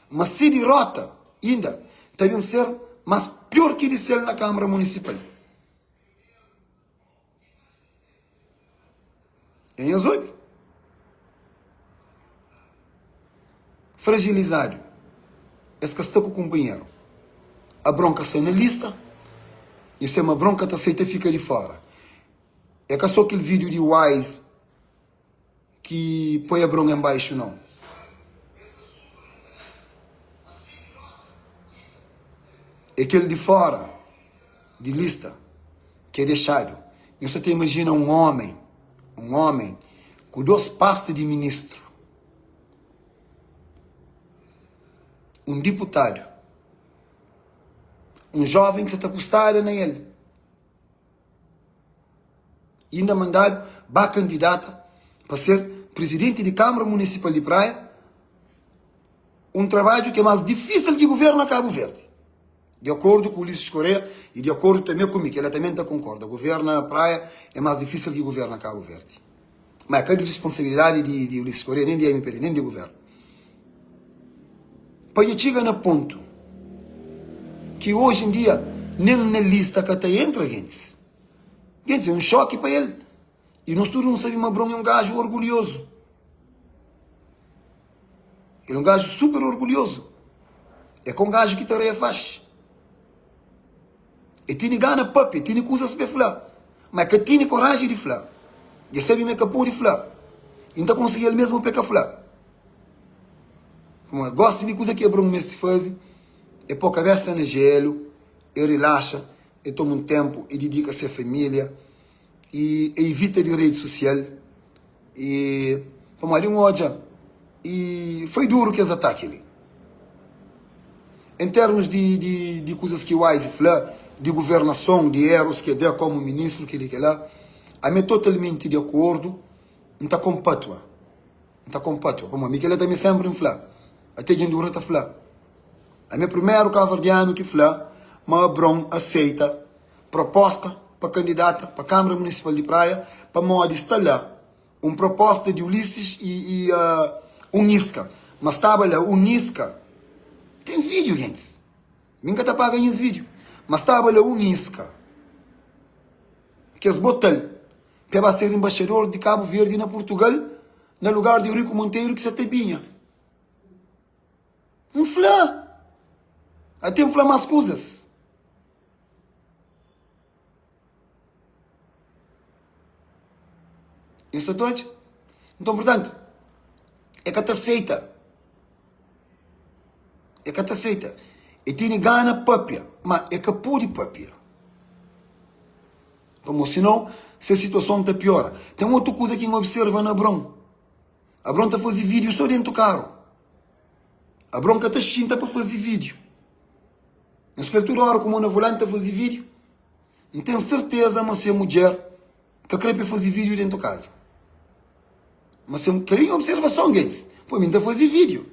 Ma si dirota inda ta ben ser mas pior ki di sel na Kamara Munisipal. E nhos obi? Fragilizadu. Es ka sta ku kunpanheru. Abron ka sta na lista, nhos sema Abron ka ta seita fika di fora. É ka so kel video di Wise ki poi Abron en baixu nau. É kel di fora di lista ki é dexadu. Nhos sa ta imajina un omen, un omen ku dos pasta di ministru, un diputadu, un joven ki sa ta pustada na el. Inda mandadu ba kandidata pa ser prizidenti di Kamara Munisipal di Praia, un trabadju ki é más difísil ki guverna Kabu Verdi. Di akordu ku Ulisses Correia y di akordu tanbe ku mi, kel-la tanbe N ta konkorda, guverna Praia é más difísil ki guverna Kabu Verdi. Ma é ka di risponsabilidadi di Ulisses Correia, nen di mpd, nen di guvernu. Pa dja txiga na pontu ki oji en dia nen na lista ka ta entra gentis. Gentis, é un xoki pa el. I nos tudu nu sabe ma Abron é un gaju orgulhozu. El é un gaju super orgulhozu. É ka un gaju ki ta reia faxi. E tene gana papia, e tene kuzas pa e fla, ma e ka tene koraji di fla. E sabe ma e ka pode fla, i N ta konsigi el mesmu pa e ka fla. Pamodi gosi di kuza ki Abron meste faze é pô kabesa na jelu, e rilaxa, e toma un ténpu, e didika se família i e ivita di redi sosial. I pamodi N odja i foi duru kes ataki li. En termus di di di kuzas ki Wise fla, di guvernason, di erus ki el da komu ministru, keli kela, ami é totalmenti di akordu, N ta konpatua, N ta konpatua, pamodi mi kela tanbe senpri N fla, ate dja N dura ta fla, ami é primeru kabuverdianu ki fla ma Abron aseita proposta pa kandidata pa Kamara Munisipal di Praia pamodi sta la un proposta di Ulisses i i un iska ma staba la un iska ten video gentis mi nka ta paga nhas video ma staba la un iska kes botal pe ba ser embaixador di Cabo Verde na Portugal na lugar di Eurico Monteiro ki sa ta binha N fla ate N fla mas kuzas. Nhos ta odja? Nton, purtantu, e ka ta seita. E ka ta seita. E tene gana papia, ma e ka pode papia. Pamodi sinau se situason ta piora. Ten otu kuza ki N observa na Abron. Abron ta faze vídiu so dentu karu. Abron ka ta xinta pa faze vídiu. Nhos kel tudu ora ku mo na volanti ta faze vídiu. N ten serteza ma se mudjer ka kre pa e faze vídiu dentu kaza. Ma se, kel-li é nha observason, gentis. Pô, mi N ta faze vídiu.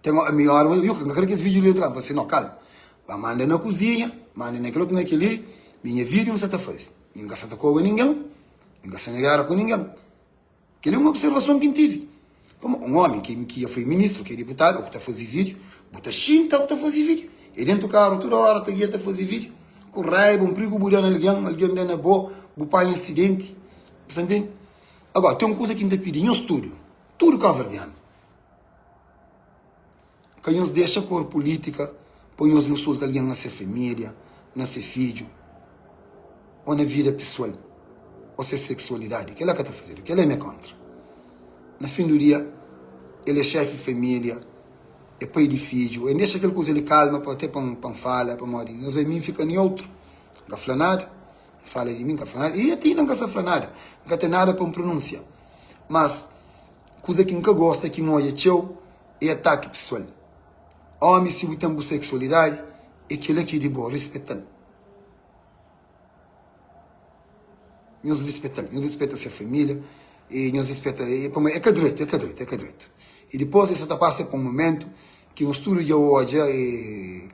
Ten ora, mi ora, yo ka kre kes vídiu li dentu kaza. N fla si, no, kalma. Ba manda na kuzinha, manda na kel otu, na kel-li. Mi nha vídiu N sa ta faze. Mi N ka sa ta koba ningen, mi N ka sa na géra ku ningen. Kel-li é un observason ki N tive. Pamodi un ómi ki ki dja foi ministru, ki é diputadu, ô ki ta faze vídiu, bu ta xinta bu ta faze vídiu. É déntu karu tudu óra ta gia ta faze vídiu. Ku raiba, un prigu bu da na algen, algen da na bo, bu panha asidenti. Bu sta ntende? Agora, ten un kuza ki N ta pidi nhos tudu, tudu kabuverdianu, Ka nhos dexa kor pulítika poi nhos insulta algen na se família, na se fidju, ô na vida pesoal, ô se seksualidadi. Kel-la ka ta fazedu. Kel-la mi é kóntra. Na fin du dia, el é xéfi di família, é pai di fidju. N dexa kel kuza li kalma pa até pa N fala, pamodi nhos odja mi N fika neutru, N ka fla nada. N fala di mi, N ka fla nada. I ti inda N ka sta fla nada. N ka ten nada pa N prunúnsia. Mas, kuza ki N ka gosta, ki N odja txeu, é ataki pesoal. Omi si bu ten bu seksualidadi é kela ki é di bo, rispetal. Nhos rispetal, nhos rispeta se familia e nhos rispeta e pamodi é ka dretu, é ka dretu, é ka dretu. E dipos e sa ta pasa pa un momentu ki nos tudu dja odja e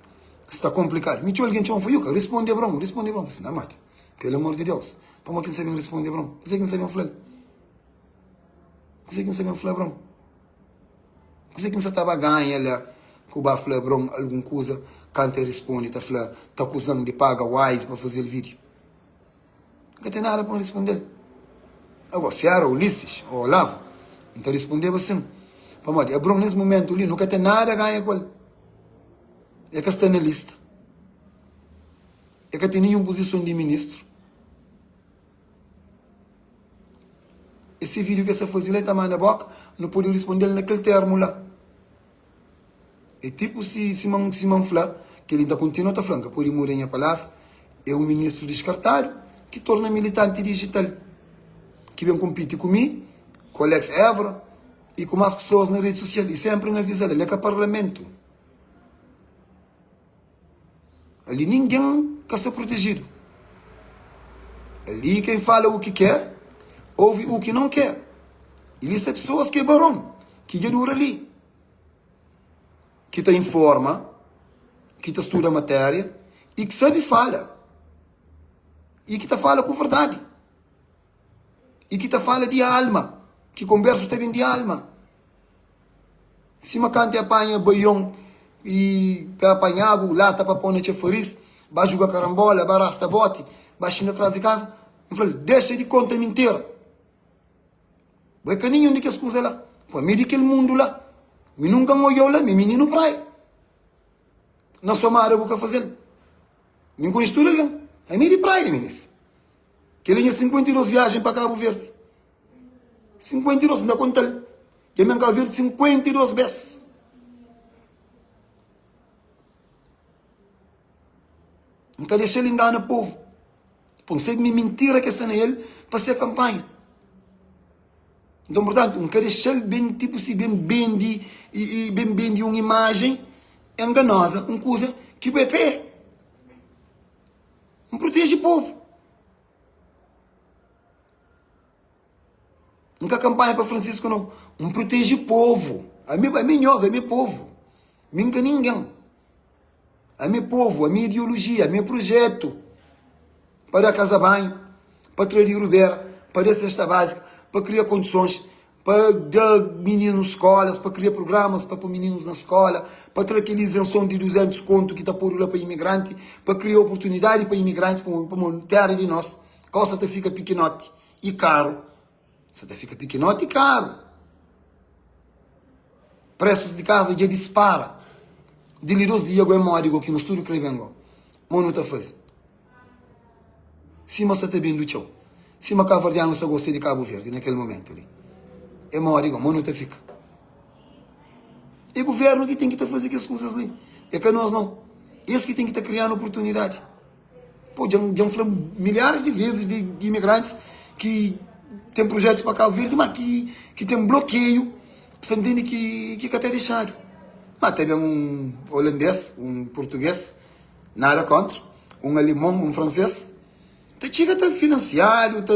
sta konplikadu. Mi txeu algen txoma-m fla, Yuka, risponde Abron, risponde Abron. N fla si, na mati, pelu amor di Deus, pamodi ki N sa ben risponde Abron? Kuzê ki N sa ben fla-l? Kuzê ki N sa ben fla Abron? Kuzê ki N sa ta ba ganha la ku ba fla Abron algun kuza? Kantu el responde ta fla, Ta akuza-m di paga Wise pa faze-l vídiu. N ka ten nada pa N responde-l. Agora, si éra Ulisses ô Olavo, N ta respondeba sin. Pamodi Abron nes mumentu li nu ka ten nada ganha ku el. El ka sta na lista. El ka ten ninhun puzison di ministru. Esse vídeo que essa faze la e ta manda boka, nu pode respondel na kel termo la. É tipo si sima sima N fla, kel-li N ta kontinua ta fla, N ka pode muda nha palavra, é un ministru diskartadu ki torna militanti dijital, ki ben konpiti ku mi, ku Alex Évora i ku más pesoas na redi sosial. I sénpri N aviza-l, el é ka parlamentu. Ali ningen ka sta protejidu. Ali ken fala u ki ker, ouvi u ki non ker. I li sta pesoas ki é baron, ki dja dura li, ki ta informa, ki ta studa matéria i ki sabe fala, i ki ta fala ku verdadi, i ki ta fala di alma, ki konbersu ta ben di alma. Sima kantu e panha baion i pa panha agu, lata pa pô na txafaris, ba juga karanbola, ba rasta boti, ba xinta tras di kaza. N fla-l, Dexa di konta mintira. Bo é ka ninhun di kes kuza la. Pô, mi é di kel mundu la. Mi nunka N odja-u la, mi é mininu praia. Na Somada bu ka faze-l. Mi N konxe tudu algen. Ami é di praia, minis. Kel-li é nha 52 viajen pa Kabu Verdi. 52, N ta konta-l. Dja mi N Kabu Verdi 52 bes. N ka dexa-l ingana povu. Pô, N sabe ma é mintira ki el sta na el pa se kanpanha. Nton, purtantu, N ka dexa-l ben, tipu si, ben bende, i ben bende un imajen enganoza, un kuza ki bo é ka é. N proteje povu. N ka kanpanha pa Francisco nau. N proteje povu. Ami, ami nhos, ami é povu. Mi N ka ningen. Ami é povu, ami é ideologia, ami é projetu. Pa da kaza banhu, pa tra di rubera, pa da sesta bázika, pa kria kondisons, pa da mininus skolas, pa kria prugramas pa poi mininus na skola, pa tra kel izenson di 200 kontu ki ta podu la pa imigranti, pa kria oportunidadi pa imigrantis, pamodi tera di nos, kau sa ta fika pikinoti i karu. Sa ta fika pikinoti i karu. Presus di kaza dja dispara. Di li dos dia go é modi go ki nos tudu kre ben go. Mo nu ta faze? Sima sa ta ben du txeu. Sima kaverdianu sa gosta di Kabu Verdi na kel momentu li. É modi go? Mo nu ta fika? É guvernu ki ten ki ta faze kes kuzas li. É ka nos nau. Es ki ten ki ta krianu oportunidadi. Pô, dja N fla milhares di vezes di imigrantis ki ten projetus pa Kabu Verdi, ma ki ki ten blokeiu, sa ntende ki ki ka ta dexadu. Ma ta ben un olandês, un purtugês, nada kontra, un alimon, un fransês, ta txiga ta finansiadu, ta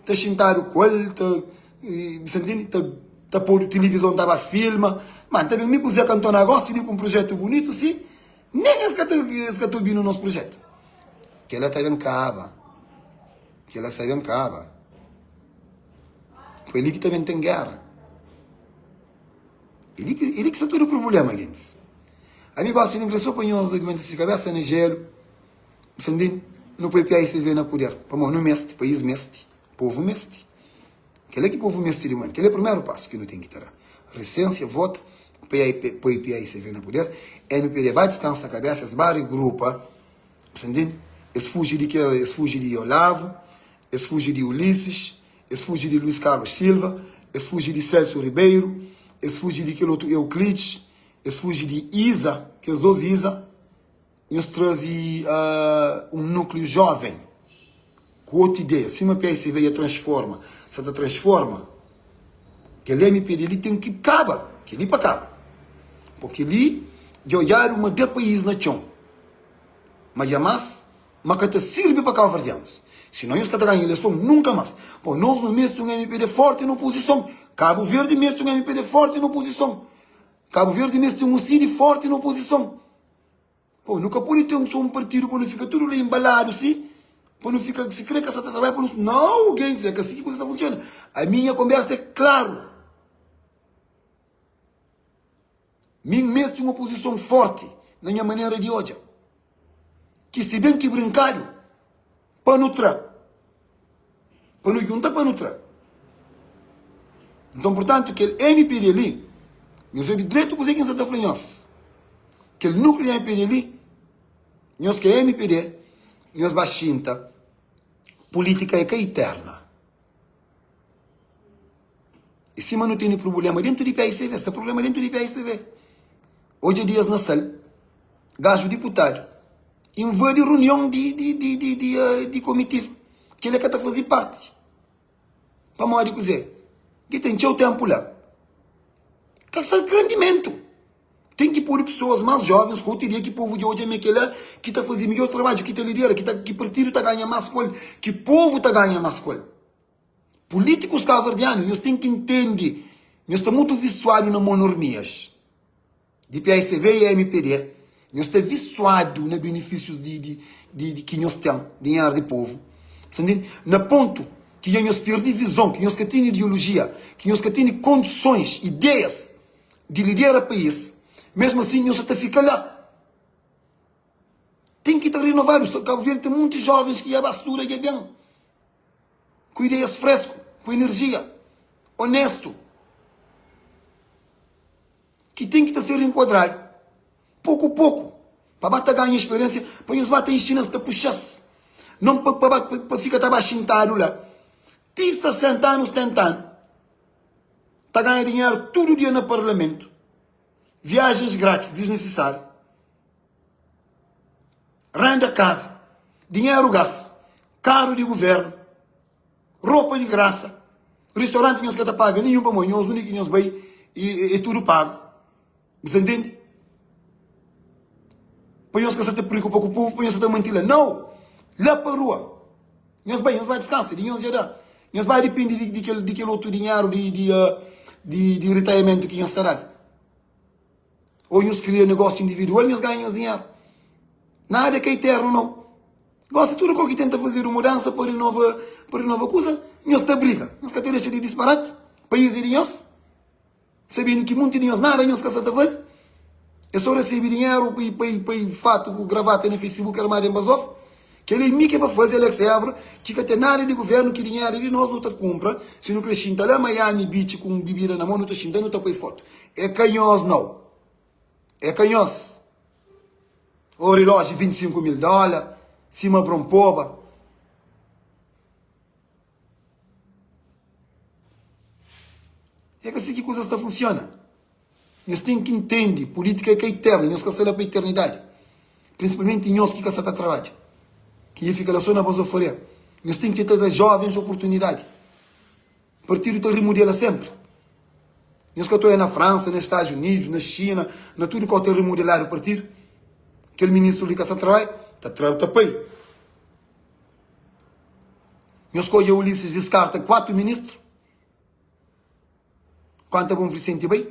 ta xintadu ku el, ta sa ntende, ta ta podu tilivizon ta ba filma. Ma ta ben mi ku Zé Kantona gosi di ku un projetu bunitu si. Nen es ka ta es ka ta obi-nu nos projetu. Kela ta ben kaba. Kela sa ben kaba. Foi li ki ta ben ten géra. E li ki e li ki sta tudu prubléma, gentis. Ami gosi di N kre so pa nhos aguenta si kabésa na jélu. Bu sta ntende? Nu poi PAICV na puder. Pamodi nu meste, país meste, povu meste. Kel-la ki povu meste di muéntu. Kel-la é primeru pasu ki nu ten ki ta da. Resensia, vota, poi PAICV na puder, mpd ba diskansa kabesa, es ba rigrupa, bu sta ntende? Es fuji di ke, es fuji di Olavo, es fuji di Ulisses, es fuji di Luiz Carlos Silva, es fuji di Celso Ribeiro, es fuji di kel otu Euclides, es fuji di Iza, kes dos Iza. Nhos traze un núkliu jóven ku otu ideia. Sima PICV dja transforma, sa ta transforma, kel MPD li ten ki kaba. Kel-li pa kaba. Po kel-li dja odjadu ma da país na txon, ma dja más ma ka ta sirbi pa kauverdianus. Sinon nhos ka ta ganha ileson nunka más. Po nos nu meste un MPD fórti na opozison. Kabu Verdi meste un MPD fórti na opozison. Kabu Verdi meste un UCID fórti na opozison. Pô, nu ka pode ten sô un partidu pa nu fika tudu la embaladu si, pa nu fika, si kre ka sa ta trabadja pa nu. Nau, gentis, é ka si ki kuza ta funsiona. Ami nha konbersa é klaru. Mi N meste un opozison fórti na nha manera di odja. Ki si ben ki brinkadu, pa nu tra. Pa nu djunta pa nu tra. Nton, purtantu, kel MPD li, nhos obi dretu kuzê ki N sa ta fla nhos. Kel núkliu di MPD li, nhos ki é MPD, nhos ba xinta. Pulítika é ka iterna. E sima nu tene prubléma déntu di PAICV, sta prubléma déntu di PAICV. Odja Dias na sal, gaju diputadu, invadi runion di, di, di, di, di, uh, di komitiva. Kel-la ka ta faze parti. Pamodi kuzê? Ki ten txeu ténpu la. Ka sta grandimentu. Ten ki pode pesoas más jovens ku otu ideia ki povu dja odja ma é kel-la ki ta faze midjór trabadju, ki ta lidera, ki ta, ki partidu ta ganha más ku el, ki povu ta ganha más ku el. Pulítikus kabuverdianu, nhos ten ki ntende, nhos sta mutu visuadu na monormias di PICV i MPD, nhos sta visuadu na benefísius di, di, di, di ki nhos ten, dinheru di povu. Sa ntende? Na pontu ki dja nhos perdi vizon, ki nhos ka tene ideolojia, ki nhos ka tene kondisons, ideias di lidera país, mesmu asin nhos sa ta fika la. Ten ki ta renovadu. Kabu Verdi ten munti jovens ki dja ba studa, dja ben. Ku ideias fresku, ku enerjia, onestu, ki ten ki ta ser enkuadradu poku poku pa ba ta ganha speriensia, pa nhos ba ta inxina-s, ta puxa-s, non pa pa ba pa fika ta ba xintadu la ti 60 anu, 70 anu, ta ganha dinheru tudu dia na parlamentu, viajens gratis disnisisáriu. Renda kaza, dinheru gas, karu di guvernu, ropa di grasa, ristoranti nhos ka ta paga ninhun pamodi nhos undi ki nhos bai e tudu pagu. Bu sta ntende? Pa nhos ka sta ta preokupa ku povu, pa nhos sta ta manti la. Nau! La pa rua. Nhos bai, nhos bai diskansa, di nhos dja da. Nhos bai dipende di kel di kel otu dinheru di di di di ritaiamentu ki nhos ta dadu. Ô nhos kria negósiu individual, nhos ganha nhos dinheru. Nada é ka iternu, nau. Gosi, tudu kau ki tenta fazedu mudansa pa renova, pa renova kuza, nhos ta briga. Nhos ka ta dexa di disparati. País é di nhos. Sabendu ki munti di nhos nada nhos ka sa ta faze. É so resebe dinheru pa pa pa fatu ku gravata na Facebook armadu en bazof. Kel-li é mi ki é pa faze, Alex Évora, ki ka ten nada di guvernu, ki dinheru é di nos, nu ta kunpra. Si nu kre xinta la Miami Beach ku un bibida na mon, nu ta xinta, nu ta poi fotu. É ka nhos nau. É ka nhos. Ô rilóji 25 mil dóla, sima bronpoba. É ka si ki kuzas ta funsiona. Nhos ten ki ntende, pulítika é ka iternu, nhos ka sta la pa iternidadi. Prinsipalmenti nhos ki ka sta ta trabadja, ki dja fika la so na bazofaria. Nhos ten ki ta da jovens oportunidadi. Partidu ta rimodela senpri. Nhos ka ta oia na Fransa, na Estados Unidos, na Xina, na tudu kau ta rimodeladu partidu. Kel ministru li ka sta trabadja, ta tra, ta pai. Nhos ka odja Ulisses diskarta 4 ministru? Kantu Abrão Vicente bai,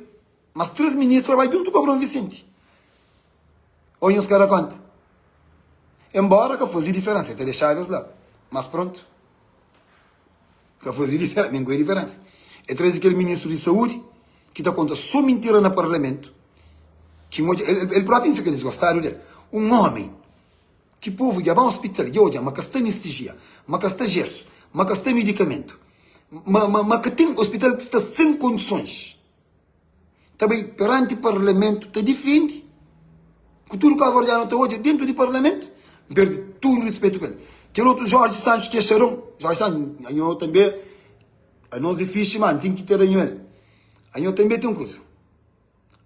mas 3 ministru bai djuntu ku Abrão Vicente. Ô nhos ka da konta? Embora ka faze diferensa, el ta dexaba es la. Mas prontu. Ka faze diferensa, nen ku e diferensa. El traze kel ministru di saúdi ki ta konta so mintira na parlamentu, ki N odja, el, el propi N fika disgostadu del. Un omi ki povu dja ba ospital, dja odja ma ka sta anestijia, ma ka sta jesu, ma ka sta midikamentu, ma, ma, ma ka ten ospital ki sta sen kondisons. Ta bai peranti parlamentu ta difendi ku tudu kabuverdianu ta odja dentu di parlamentu. N perdi tudu rispetu ku el. Kel otu Jorge Santos ki é xaron, Jorge Santos, anho tanbe, anos é fixi ma N ten ki ter anho el. Anho tanbe ten kuza.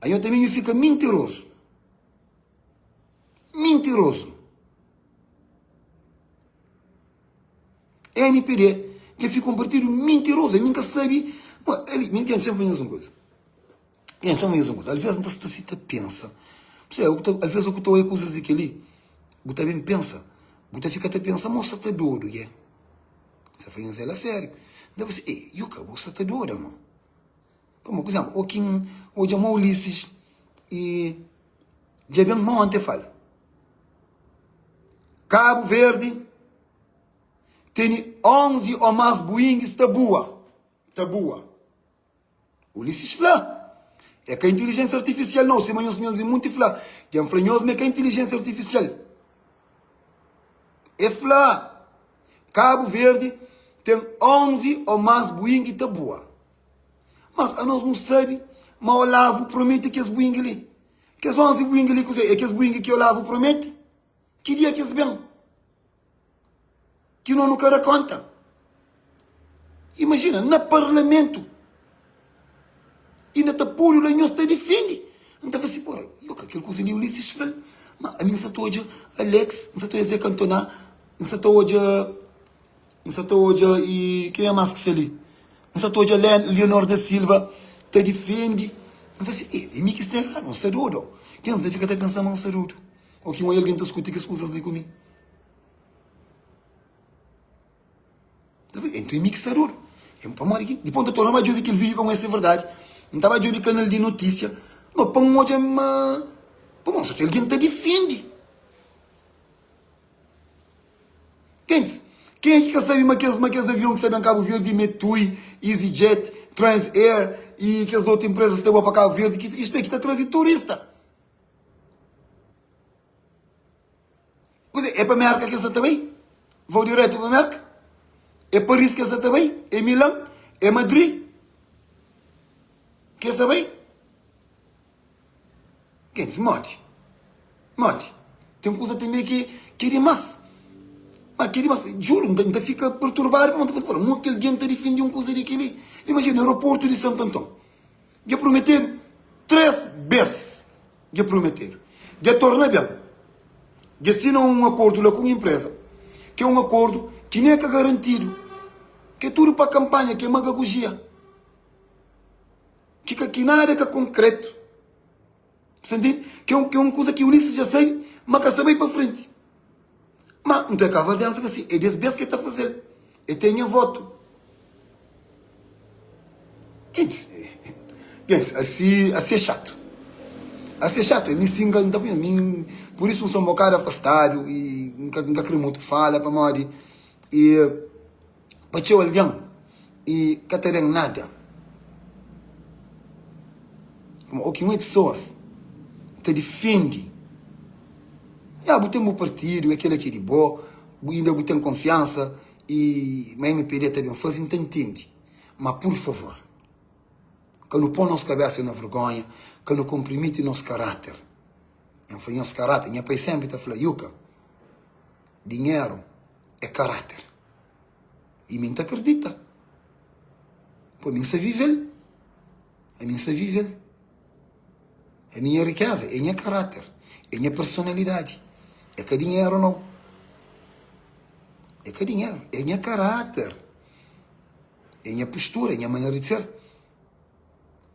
Anho tanbe nhu fika mintirozu. Mintirozu. MPD dja fika un partidu mintirozu. Ami N ka sabe. Ali, mi N sempre nhos un kuza. N sempre nhos un kuza. Alvês N ta sta si ta pensa. Alvês ku ta oia kuzas di kel-li, bu ta ben pensa. Bu ta fika ta pensa ma bu sta ta dodu, ye. N sta fla nhos el a sériu. N ta fla si, e, Yuka, bu sta ta doda, mo. Pamodi, pur izénplu, ô ki N odja ma Ulisses i dja ben ma onti el fala, Kabu Verdi tene 11 ô más Boeings ta bua, ta bua. Ulisses fla, É ka intilijénsia artifisial nau, sima nhos nhos di munti fla. Dja N fla nhos ma é ka intilijénsia artifisial. E fla, Kabu Verdi ten 11 ô más Boeing ta bua. Mas anos nu sabe ma Olavo promete kes Boeing li. Kes 11 Boeing li kuzê? É kes Boeing ki Olavo promete? Ki dia ki es ben? Ki no nu ka da konta. Imajina, na parlamentu, inda ta podu la nhos ta difende. N ta fla si, pora, yo ka kel kuza li Ulisses fla-l. Ma ami N sa ta odja Alex, N sa ta odja Zé Cantona, N sa ta odja N sa ta odja i kenha más ki sta li? N sa ta odja Leonor da Silva ta difende. N fla si, e, e mi ki sta eradu, N sta dodu. Ken ta fika ta pensa ma N sta dodu? Ô ki un algen ta skuta kes kuzas li ku mi? Ta fla, enton e mi ki sta dodu. E pamodi ki? Dipôs N ta torna ba djobe kel vídiu pa N oja si é verdadi. N ta ba djobe kanal di notísia, ma pa N odja ma. Pamodi N sa ta algen ta difende. Kentis? Kenha ki ka sabe ma kes ma kes avion ki sta ben Kabu Verdi ma é Tui, EasyJet, Trans Air y kes otu enprezas ki ta bua pa Kabu Verdi ki istu é ki ta traze turista. Kuzê? É pa Merka ki es sa ta bai? Vou diretu pa Merka? É Paris ki es sa ta bai? É Milan? É Madrid ki es sa bai? Gentis, modi? Modi? Ten kuza tanbe ki ki é dimas. Ma ki é dimas. Juru, N ta, N ta fika perturbadu pamodi N ta fla, Mo ki algen ta difende un kuza di kel-li? Imajina, aeroportu di Santu Anton dja prometedu 3 bês, dja prometedu, dja torna ben, dja sina un akordu la ku un inpreza, ki é un akordu ki nen é ka garantidu, ki é tudu pa kanpanha, ki é magagojia. Ki ka ki nada ka konkretu. Sa ntende? Ki é un ki é un kuza ki Ulisses dja sabe, ma ka sa bai pa frenti. Ma nton é kaverdianu ta fla si, é des bes ki el ta fazel, el ten nha votu. Gentis, gentis, asi, asi é xatu. Asi é xatu, mi si nka nta fla nhos, mi pur isu nsa un bokadu afastadu i nka nka kre mutu fala pamodi i pa txeu algen i ka ta den nada. Pamodi o ki un pesoas ta difendi, ya bu ten bu partidu, é kila ki é di bo, bu inda bu ten konfiansa i ma mpd ta ben faze, N ta ntende. Ma pur favor, ka nu po nos kabesa na vergonha, ka nu konprimiti nos karáter. N fla nhos karáter, nha pai senpri ta fla, Yuka, dinheru é karáter. I mi N ta kridita. Pô, mi N sa vive-l. Ami N sa vive-l. É minha rikeza, é nha karáter, é nha personalidadi. É ka dinheru, nau. É ka dinheru, é nha karáter. É nha postura, é nha manera di ser.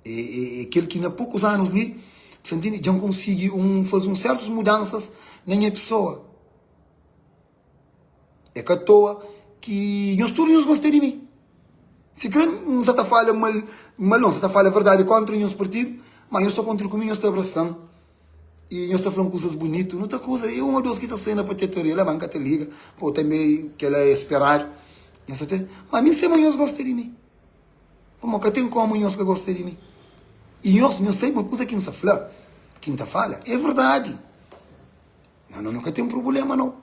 É, é, é kel ki na pokus anus li, bu ntende, dja N konsigi un faze un sertus mudansas na nha pesoa. É ka toa ki nhos tudu nhos gosta di mi. Si kre N sa ta fala mal, mal nau, N sa ta fala verdadi kontra nhos partidu, ma nhos ta kontra ku mi, nhos ta abrasa-m i nhos ta fla-m kuzas bunitu. Nu ta kuza, é un ô dos ki ta sai na patetaria la, ma N ka ta liga, po tanbe kel-la é speradu. Nhos ta tende? Ma mi N sai ma nhos gosta di mi, pamodi ka ten komu nhos ka gosta di mi. I nhos, nhos sabe ma kuza ki N sa fla, ki N ta fala, é verdadi. Ma no, no ka ten prubulema nau.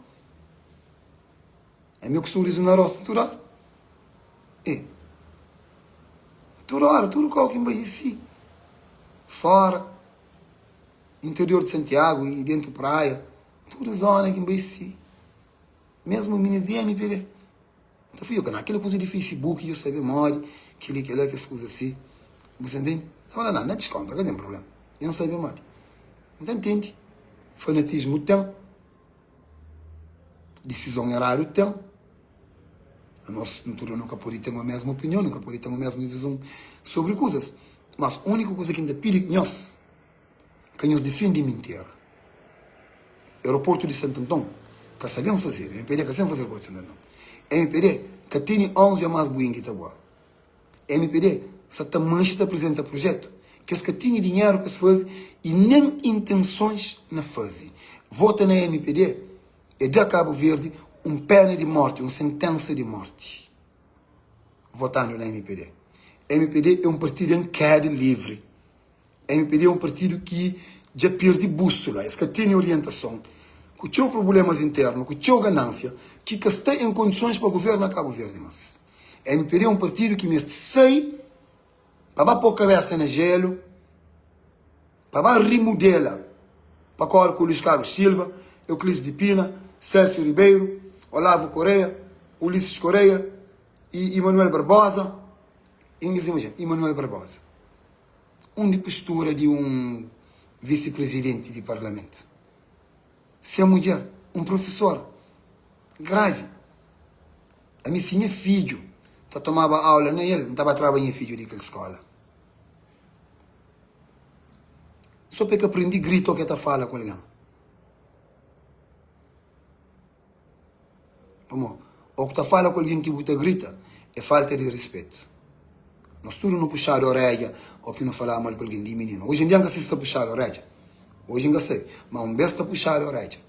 Ami ku surizu na rostu tudu ora. E. Tudu ora, tudu kau ki N bai, si. Fora, interior di Santiagu i dentu praia, tudu zona ki N bai, si. Mesmu minis di MPD. Ta fui yo ka na kila kuza di Facebook, yo sabe modi, kili kila, kes kuza si. Bu sa ntende? Ta fala, na, na diskontra, ka ten problema. N sabe modi. N ta ntende. Fanatismu ten, disizon eradu ten. Anos tudu nu ka pode ten omesmu opinion, nu ka pode ten omesmu vizon sobri kuzas. Mas uniku kuza ki N ta pidi nhos, ka nhos difende mintira. Aeroportu di Santu Anton ka sa ben fazedu, mpd ka sen faze aeroportu di Santu Anton. Mpd ka tene 11 o mas Boeing ki ta bua. Mpd sa ta manxe ta aprizenta prujetu ki es ka tene dinheru pa es faze i nen intensons na faze. Vota na mpd é da Kabu Verdi un pena di morti, un sentensa di morti. Votandu na mpd. Mpd é un partidu en keda livri. Mpd é un partidu ki dja perde búsula, es ka tene orientason, ku txeu prublémas internu, ku txeu ganánsia, ki ka sta en kondisons pa governa Kabu Verdi. Mas mpd é un partidu ki meste sai pa ba po kabésa na jélu, pa ba rimudela pa kóre ku Luís Carlos Silva, Euclides di Pina, Sérgio Ribeiro, Olavo Correia, Ulisses Correia y Emanuel Barbosa, Emanuel Barbosa. Undi postura di un visi-prizidenti di parlamentu? Se mudjer, un profesora, gravi. Ami si nha fidju ta tomaba aula na el, N ta ba traba nha fidju di kel skola. So pa e ka prindi grita o ke ta fala ku algen. Pamodi ô ku ta fala ku algen ki bu ta grita é falta di rispetu. Nos tudu nu puxadu oredja ô ki nu falaba mal ku algen di mininu. Oji en dia N ka sisti ta puxadu oredja. Oji N ka sabe, ma un bes ta puxadu oredja.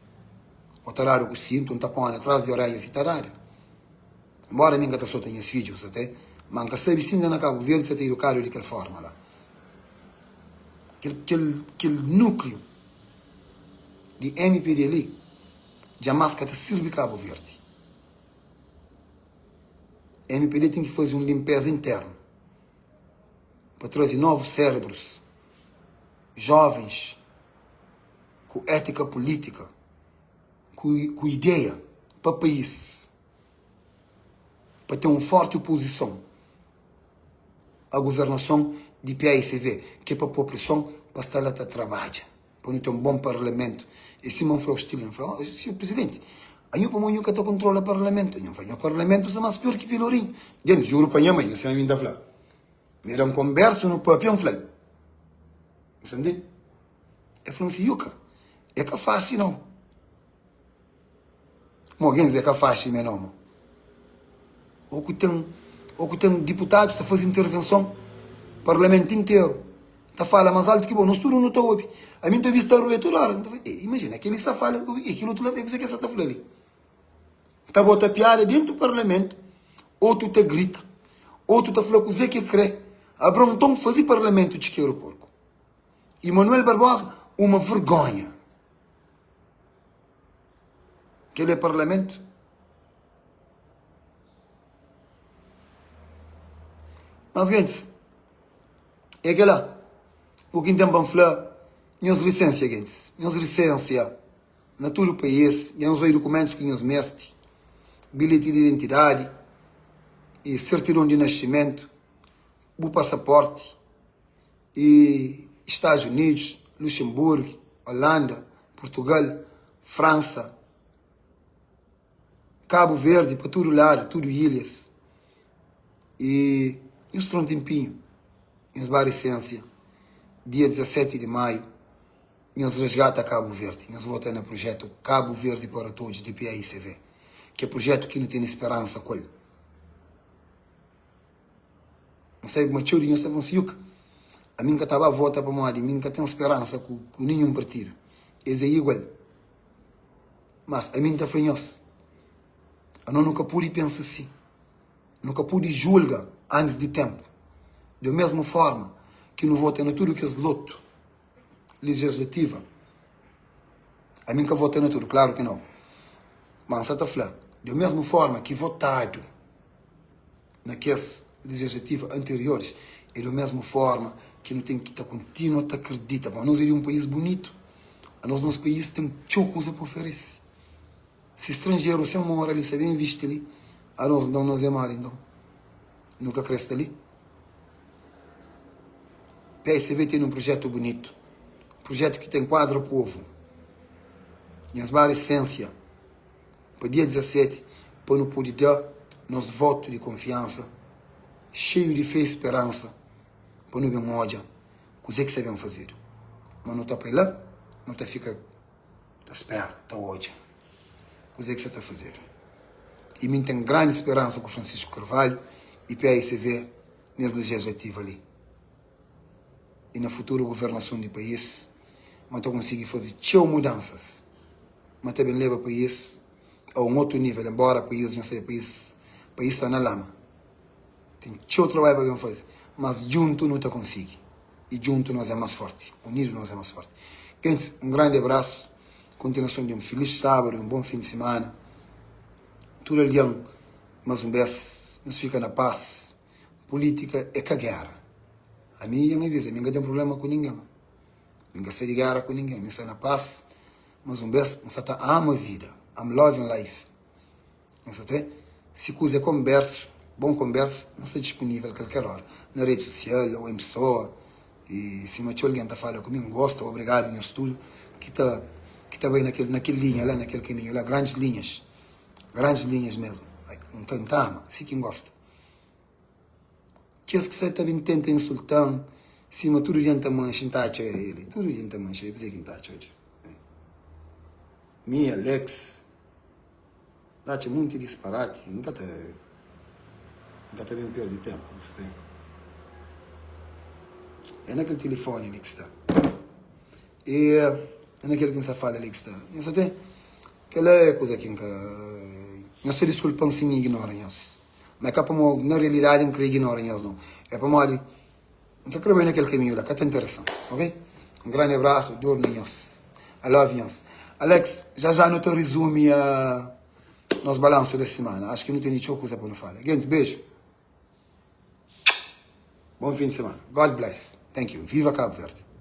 Ô ta dadu ku sintu, N ta pona tras di oredja si ta dadu. Nbóra mi N ka ta sota nhas fidju, sa ta, ma N ka sabe si inda na Kabu Verdi sa ta idukadu di kel forma la. Kel, kel, kel núkliu di mpd li. Djamas ka ta sirbi Kabu Verdi. Mpd ten ki faze un linpeza internu pa traze novus sérebrus, jovens ku étika pulítika, ku ideia pa país, pa ten un forti opozison a guvernason di paicv, ki é pa pô preson pa sta la ta trabadja. Pa nu ten un bon parlamentu. É sima N fla Ostilio, N fla, oh, Sinhor Prizidenti, anho pamodi nhu ka ta kontrola parlamentu? Nhu fla, nho parlamentu sta más pior ki pilorinhu. Gentis, juru pa nha mai, nhu sima mi N ta fla. Mi da-m konbersu, nu papia, N fla-l. Bu sta ntende? El fla-m si, Yuka, é ka fásil nau. Mo gentis é ka faxi me no mo. O ku ten, o ku ten diputadus ta fazi intervenson, parlamentu interu ta fala mas altu ki bo, nos tudu nu ta obi. Ami N ta obi sta rue tudu ora, N ta fla, e imajina keli sta fala, e kel otu ladu, e kuze ke sta ta fla li? Ta bota piada dentu parlamentu, otu ta grita, otu ta fla kuze ke kre. Abraon nton fazi parlamentu txikeru porku. E Manuel Barbosa, uma vergonha. Kel é parlamentu? Mas gentis, é kela. O ki N ten pa N fla, nhos lisensia gentis, nhos lisensia na tudu país, nhos oi dukumentus ki nhos meste, bilheti di identidadi e sertidon di nascimentu, bu pasaporti e Estados Unidos, Luxemburgo, Holanda, Portugal, França, Cabo Verde, pa tudu ladu, tudu ilhas. E nhos tra un tenpinhu, nhos ba lisensia, dia 17 di maiu, nhos resgata Cabo Verde, nhos vota na projetu Cabo Verde para Todos di PAICV, ki é projetu ki nu tene speransa ku el. N sabe ma txeu di nhos ta fla si, Yuka, ami N ka ta ba vota pamodi mi N ka ten speransa ku ninhun partidu. Es é igual. Mas ami N ta fla nhos, anos nu ka pode pensa si. Nu ka pode julga antis di ténpu. Di mesmu forma ki nu vota na tudu kes lotu legislativa, ami N ka vota na tudu, klaru ki nau, ma N sa ta fla, di mesmu forma ki votadu na kes legislativa anterioris, é do mesmu forma ki nu ten ki ta kontinua ta kridita ma nos é di un país bunitu, anos nos país ten txeu kuza pa oferese. Si stranjeru sen mora li sa ben invisti li, anos nton nos é modi nton? Nu ka kre sta li? PSV ten un projetu bunitu, projetu ki ta enkuadra povu. Nhos ba lisensia. pa dia 17 pa nu pode da nos votu di konfiansa xeiu di fé i speransa pa nu ben odja kuzê ki sta ben fazedu. Ma nu ta pai la, nu ta fika ta spera, ta odja kuzê ki sta ta fazedu. I mi N ten grandi speransa ku Francisco Carvalho i paicv nes legislativa li i na futuru guvernason di país ma ta konsigi faze txeu mudansas. ma ta ben leba país a un otu nível, enbóra país nhos sabe país país sta na lama, ten txeu trabadju pa ben faze, mas djuntu nu ta konsigi i djuntu nos é más fórti, unidu nos é más fórti. Gentis, un grandi abrasu, kontinuason di un filis sábadu i un bon fin di simana. Tudu algen, más un bês, nhos fika na pas. Pulítika é ka géra. Ami dja N avisa, mi N ka ten prubléma ku ningen. Mi N ka sta di géra ku ningen, mi sta na pas. Mas un bes N sa ta ama vida, I'm loving life. N sa ta, si kuza é konbersu, bon konbersu, N sta dispunivel kalker ora, na redi sosial o en pesoa. I sima txeu algen ta fala ku mi, N gosta, obrigadu nhos tudu ki ta ki ta bai na kel na kel linha la, na kel kaminhu la, grandes linhas, grandes linhas mesmu. N ta N ta ama, si ki N gosta. Kes ki sa ta ben tenta insulta-m sima tudu dia N ta manxe N ta atxa el tudu dia N ta manxe el kuzê ki N ta atxa odja mi Alex N ta atxa munti disparati N ka ta N ka ta ben perde tenpu bu sa ta é na kel tilifoni li ki sta e é na kel ki N sa fala li ki sta N sa ten kel-la é kuza ki N ka nhos ta diskulpa-m si N ignora nhos. Ma é ka pamodi na realidadi N kre ignora nhos nau. É pamodi N ka kre bai na kel kaminhu la, ka ta interesan. Ok? Un grandi abrasu, dor na nhos. I love nhos. Alex, já já nu ta rizumi a. Nos balansu des simana. Acho ki nu tene txeu kuza pa nu fala. Gentis, beju. Bom fim de semana. God bless. Thank you. Viva Cabo Verde.